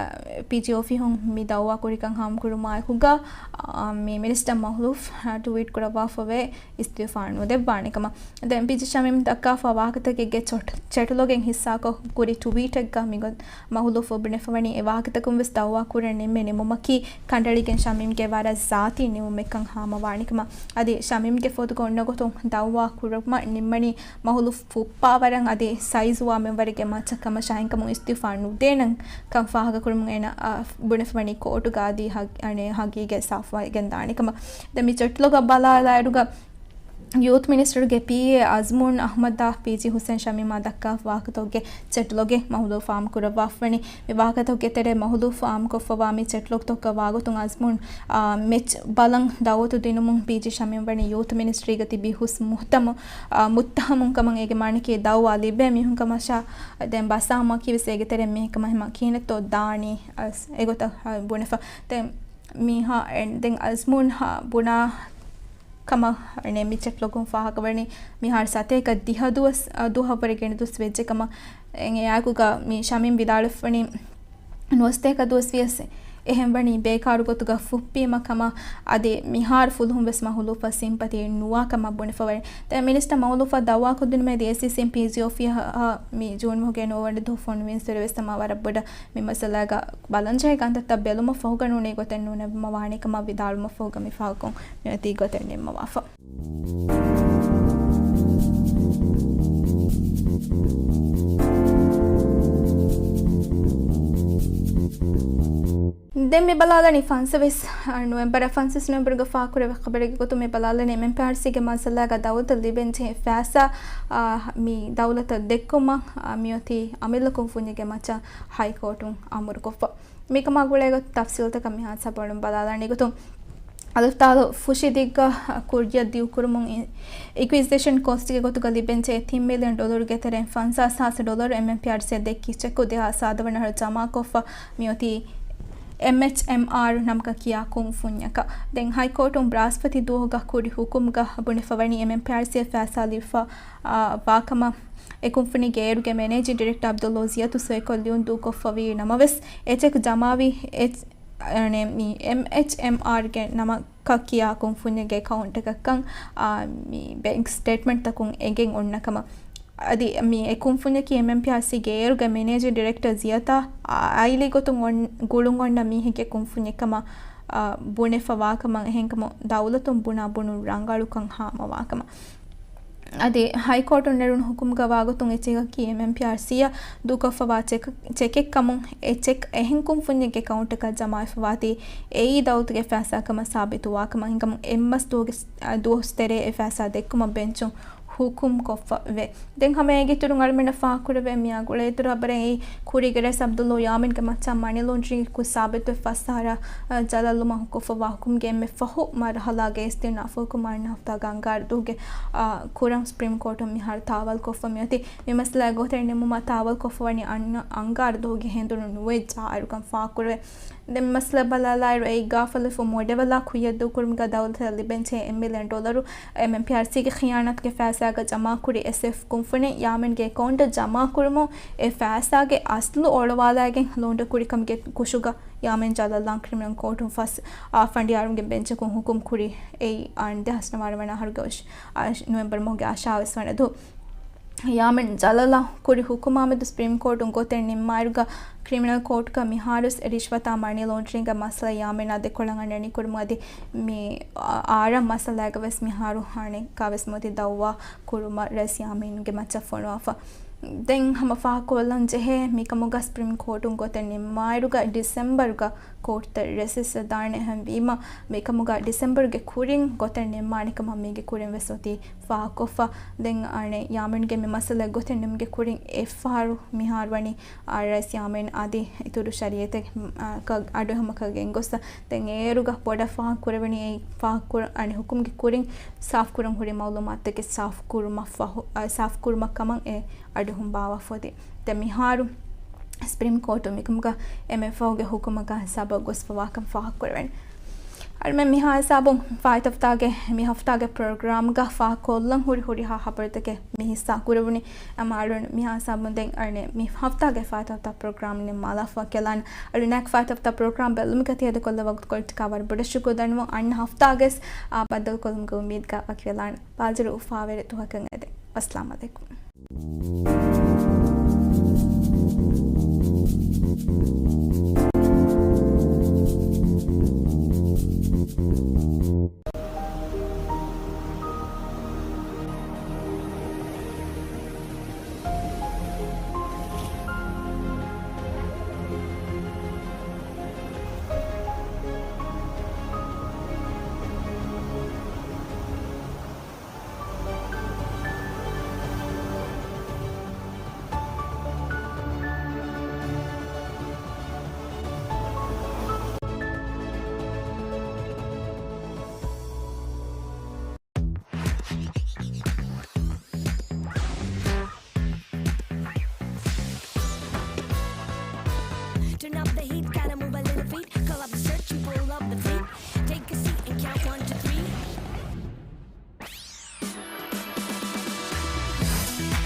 ޕީޖީ އޮފީހުން މި ދައުވާ ކުރިކަން ހާމަކުރުމާއެކުގަ، އާ، މި މިނިސްޓަރ މަހުލޫފް، އާ، ޓުވީޓް ކުރައްވާފަވޭ އިސްތިއުފާ ނުދެއްވާނެ ކަމަށް. ދެން ޕީޖީ ޝަމީމް ދައްކާފަ ވާހަކަތަކެއްގެ ޗޮޓް-، ޗެޓްލޮގެއް ހިއްސާކޮށް ކުރި ޓުވީޓެއްގަ މިގޮތް މަހުލޫފް ބުނެފަވަނީ އެ ވާހަކަތަކުން ވެސް ދައުވާ ކުރަން ނިންމޭ ނިންމުމަކީ ކަނޑައެޅިގެން ޝަމީމްގެ ވަރަށް ޒާތީ ނިންމުމެއްކަން ހާމަވާނެ ކަމަށް. އަދި ޝަމީމްގެ ފޮތުގަ އޮންނަ ގޮތުން ދައުވާ ކުރުމަށް ނިންމަނީ މަހުލޫފް ފުއްޕާވަރަށް އަދި ސައިޒުވާ މެންބަރެއްގެ މައްޗަށް ކަމަށާ އެހެންކަމުން އިސްތިއުފާ ނުދޭނަން ކަން ފާހަގަކުރުމުން އޭނަ، އާ، ބުނެފަވަނީ ކޯޓުގަ އަދި ހަ-، އަނެއް ހަގީގަތް ސާފުވެގެން ދާނެ ކަމަށް. ދެން މި ޗެޓްލޮގަށް ބަލާލާއިރުގަ ޔޫތު މިނިސްޓަރުގެ ޕީއޭ އަޒްމޫން އަޙްމަދާ ޕީޖީ ހުސެން ޝަމީމާ ދައްކާ ވާހަކަތަކުގެ ޗެޓްލޮގެއް މަހުލޫފާ އާއްމުކުރައްވާފަވަނީ. މި ވާހަކަތަކުގެ ތެރޭ މަހުލޫފާ އާއްމުކޮށްފަވާ މި ޗެޓްލޮގްތަކުގަ ވާގޮތުން އަޒްމޫން، އާ، މެޗް ބަލަން ދައުވަތު ދިނުމުން ޕީޖީ ޝަމީމް ވަނީ ޔޫތު މިނިސްޓްރީގަ ތިބި ހުސް މުހްތަމު، އާ، މުއްތަހަމުން ކަމަށް އޭގެ މާނައަކީ ދައުވާ ލިބޭ މީހުން ކަމަށާ. ދެން ބަސާ މަކީ ވެސް އޭގެ ތެރެއިން މީހެއް ކަމަށް ހަމަ ކިހިނެއްތޯ ދާނީ އަސް އެގޮތަށް، އާ، ބުނެފަ. ދެން މީހާ އެން-، ދެން އަޒްމޫން ހާ ބުނާ ކަމަށް އަނެ މި ޗެޓްލޮގުން ފާހަގަވަނީ މިހާރު ސަތޭކަ ދިހަ ދުވަސް، އަ، ދުވަހަށްވުރެ ގިނަ ދުވަސް ވެއްޖެ ކަމަށް. އެއާއެކުގަ މި ޝަމީމް ވިދާޅުވެފަވަނީ ނުވަސަތޭކަ ދުވަސް ވިޔަސް އެހެން ވަނީ ބޭކާރު ގޮތުގަ ފުއްޕީމަ ކަމަށް. އަދި މިހާރު ފުލުހުން ވެސް މަހުލޫފަށް ސިމްޕަތީ ނުވާ ކަމަށް ބުނެފަވަނީ. ދެން މިނިސްޓަރ މަހުލޫފަށް ދައުވާކޮށްދިނުމޭ އޭސީސީން ޕީޖީ އޮފީހަށް މި ޖޫން މަހުގެ ނުވަވަނަ ދުވަހު ފޮނުވިންސުރެ ވެސް ހަމަ ވަރަށް ބޮޑަށް މި މައްސަލާގަ ބަލަންޖެހޭ ކަންތައްތައް ބެލުމަށް ފަހުގަ ނޫނީ ގޮތެއް ނޫނެއްވުމަށް ވާނެ ކަމަށް ވިދާޅުވުމަށް ފަހުގަ މި ފާހަގަކޮށް މިއޮތީ ގޮތެއް ނިންމަވާފަ. ދެން މި ބަލާލަނީ ފަންސަވީސް ނޮވެމްބަރ، ފަންސަވީސް ނޮވެމްބަރުގެ ފާހަގަކުރެވޭ ޚަބަރެއްގެ ގޮތުން މި ބަލާލަނީ އެމްއެމްޕީއާރްސީގެ މައްސަލާގަ ދައުލަތަށް ލިބެންޖެހޭ ފައިސާ، އާ، މި ދައުލަތަށް ދެއްކުމަށް، އާ، މިއޮތީ އަމިއްލަ ކުންފުންޏެއްގެ މައްޗަށް ހައިކޯޓުން އަމުރުކޮށްފަ. މިކަމާ ގުޅޭގޮތު ތަފްސީލްތަކަށް މިހާ ސަބަޅުން ބަލާލާނެ ގޮތުން، އަލަފްތާލު ފުށި ދިއްގަ ކުއްޔަށް ދިއުކުރުމުން އި-، އިކުއިޒޭޝަން ކޮސްޓްގެ ގޮތުގަ ލިބެންޖެހޭ ތިން މިލިއަން ޑޮލަރުގެ ތެރެއިން ފަންސާސް ހާސް ޑޮލަރު އެމްއެމްޕީއާރްސީއަށް ދެއްކި ޗެކު ދެހާސް ސާދަ ވަނަ އަހަރު ޖަމާކޮށްފަ މިއޮތީ އެމްއެޗްއެމްއާރު ނަމަކަށް ކިޔާ ކުންފުންޏަކަށް. ދެން ހައިކޯޓުން ބްރާސްފަތި ދުވަހުގަ ކުރި ހުކުމުގަ ބުނެފަވަނީ އެމްއެމްޕީއާރްސީއަށް ފައިސާ ލިބިފަ، އާ، ވާކަމަށް އެ ކުންފުނީގެ އޭރުގެ މެނޭޖިން ޑިރެކްޓަރ އަބްދުﷲ ޒިޔަތު ސޮއިކޮށް ލިޔުން ދޫކޮށްފަވީ ނަމަވެސް، އެ ޗެކް ޖަމާވީ އެޗް-، އަނެ، މި އެމްއެޗްއެމްއާރްގެ ނަމަކަށް ކިޔާ ކުންފުންޏެއްގެ އެކައުންޓަކަށްކަން، އާ، މި ބޭންކް ސްޓޭޓްމަންޓްތަކުން އެނގެން އޮންނަ ކަމަށް. އަދި މި އެ ކުންފުންޏަކީ އެމްއެމްޕީއާރްސީގެ އޭރުގެ މެނޭޖިން ޑިރެކްޓަރ ޒިޔަތާ އާއިލީ ގޮތުން އޮން-، ގުޅުން އޮންނަ މީހެއްގެ ކުންފުންޏެއް ކަމަށް، އާ، ބުނެފަ ވާކަމަށް، އެހެންކަމުން ދައުލަތުން ބުނާ ބުނުން ރަނގަޅުކަން ހާމަވާކަމަށް. އަދި ހައިކޯޓުން ނެރުނު ހުކުމުގަ ވާގޮތުން އެ ޗެކަކީ އެމްއެމްޕީއާރްސީއަށް ދޫކޮށްފަވާ ޗެކް، ޗެކެއްކަމުން، އެ ޗެކް އެހެން ކުންފުންޏެއްގެ އެކައުންޓަކަށް ޖަމާވެފަވާތީ، އެއީ ދައުލަތުގެ ފައިސާކަމަށް ސާބިތުވާކަމަށް. އެހެންކަމުން އެއްމަސް ދުވަހުގެ، ދުވަސް ތެރޭ އެ ފައިސާ ދެއްކުމަށް ބެންޗުން ހުކުމް ކޮށްފަ ވޭ. ދެން ހަމަ އޭގެ އިތުރުން އަޅުމެންނަށް ފާހަގަކުރެވޭ މިއާ ގުޅޭ އިތުރު ޚަބަރެއް އެއީ، ކުރީގެ ރައީސް އަބްދުﷲ ޔާމީންގެ މައްޗަށް މަނީ ލޯންޑްރިންގ ކުރި ސާބިތުވެ ފަސް އަހަރަށް، އަ، ޖަލަށްލުމަށް ކޮށްފަވާ ހުކުމުގެ އެންމެ ފަހު މަރުހަލާގެ އިސްތިއުނާފު ހުކުމް އަންނަ ހަފްތާގެ އަންގާރަ ދުވަހުގެ، އަ، ކުރަން ސުޕްރީމް ކޯޓުން މިހާރު ތާވަލް ކޮށްފަ މިއޮތީ. މި މައްސަލައާ ގޮތެއް ނިންމުމަށް ތާވަލް ކޮށްފަވަނީ އަންނަ އަންގާރަ ދުވަހުގެ ހެނދުނު ނުވައެއް ޖާއިރުކަން ފާހަގަކުރެވޭ. ދެން މައްސަލަ ބަލާލާއިރު، އެއީ ގާފަލަފުށް މޮޑެވަލާ ކުއްޔަށް ދޫކުރުމުގަ ދައުލަތަށް ލިބެންޖެހޭ އެއް މިލިއަން ޑޮލަރު އެމްއެމްޕީއާރްސީގެ ޚިޔާނާތުގެ ފައިސާގަ ޖަމާކުރި އެސްއެފް ކުންފުނި ޔާމީންގެ އެކައުންޓަށް ޖަމާކުރުމުން އެ ފައިސާގެ އަސްލު އޮޅުވާލައިގެން ލޯންޑް ކުރިކަމުގެ ކުށުގަ ޔާމީން ޖަލަށްލާން ކްރިމިނަލް ކޯޓުން ފަސް، އާ، ފަނޑިޔާރުންގެ ބެންޗަކުން ހުކުމް ކުރި. އެއީ އާން ދެހާސް ނަވާރަ ވަނަ އަހަރުގެ އޮށް-، އާ، ނޮވެމްބަރު މަހުގެ އަށާވީސް ވަނަ ދުވަހު. ޔާމީން ޖަލަށްލާ ކުރި ހުކުމާމެދު ސްޕްރީމް ކޯޓުން ގޮތެއް ނިންމާއިރުގަ، ކްރިމިނަލް ކޯޓުގަ މިހާރުވެސް ރިޝްވަތާ މަނީ ލޯންޑްރިންގ މައްސަލަ ޔާމީނާ ދެކޮޅަށް އަންނަނީ ކުރިމުން އަދި މި އާރާ މައްސަލާގަ ވެސް މިހާރު އަނެއްކާވެސް މިއޮތީ ދައުވާ ކުރުމަށް ރައީސް ޔާމީންގެ މައްޗަށް ފޮނުވާފަ. ދެން ހަމަ ފާހަގަކޮށްލަން ޖެހޭ، މިކަމުގަ ސްޕްރީމް ކޯޓުން ގޮތެއް ނިންމާއިރުގަ ޑިސެމްބަރުގަ ކޯޓުތައް ރެސެސް ދާނެ. އެހެންވީމަ، މިކަމުގަ ޑިސެމްބަރުގެ ކުރިން ގޮތެއް ނިންމާނެ ކަމަށް މީގެ ކުރިން ވެސް އޮތީ ފާހަގަކޮށްފަ. ދެން އަނެއް ޔާމީންގެ މި މައްސަލަ ގޮތެއް ނިމުމުގެ ކުރިން އެއްފަހަރު މިހާރު ވަނީ، އާ، ރައީސް ޔާމީން އަދި އިތުރު ޝަރީއަތެއް، އާ، ކަ-، އަޑުއެހުމަކަށް ގެންގޮސްފަ. ދެން އޭރުގަ ބޮޑަށް ފާހަގަކުރެވެނީ އެއީ ފާހަގަކުރ-، އަނެއް ހުކުމުގެ ކުރިން ސާފުކުރަން ހުރި މައުލޫމާތުތަކެއް ސާފުކުރުމަށް ފަހު، އާ، ސާފުކުރުމަށް ކަމަށް އެ އަޑުއެހުން ބާވާފަ އޮތީ. ދެން މިހާރު ސްޕްރީމް ކޯޓު މިކަމުގަ އެންމެ ފަހުގެ ހުކުމަކަށް ސަބަބު ގޮސްފަވާކަން ފާހަގަކުރެވެން. އަޅުމެން މިހާ ހިސާބުން ފާއިތު ހަފްތާގެ، މި ހަފްތާގެ ޕްރޮގްރާމްގަ ފާހަގަކޮށްލަން ހުރި ހުރިހާ ހަބަރުތަކެއް މި ހިއްސާ ކުރެވުނީ. އަމާ އަޅުން މިހާ ހިސާބުން ދެން އަޅުން މި ހަފްތާގެ ފާއިތު ހަފްތާ ޕްރޮގްރާމް ނިންމާލާފަ ކެލާން. އަޅުންނާއެކު ފާއިތު ހަފްތާ ޕްރޮގްރާމް ބެލުމުގަ ތިޔަ ދެކޮށްލާ ވަގުތުކޮޅަށްޓަކާ ވަރަށް ބޮޑަށް ޝުކުރު ދަންނަވަން. އަންނަ ހަފްތާގެސް އާ ބައްދަލުކޮށްލުމުގެ އުއްމީދުގަ ވަކިވެލާން. ބާޒަރު އުފާވެރި ދުވަހަކަށް އެދެން. އައްސަލާމު ޢަލައިކުމް.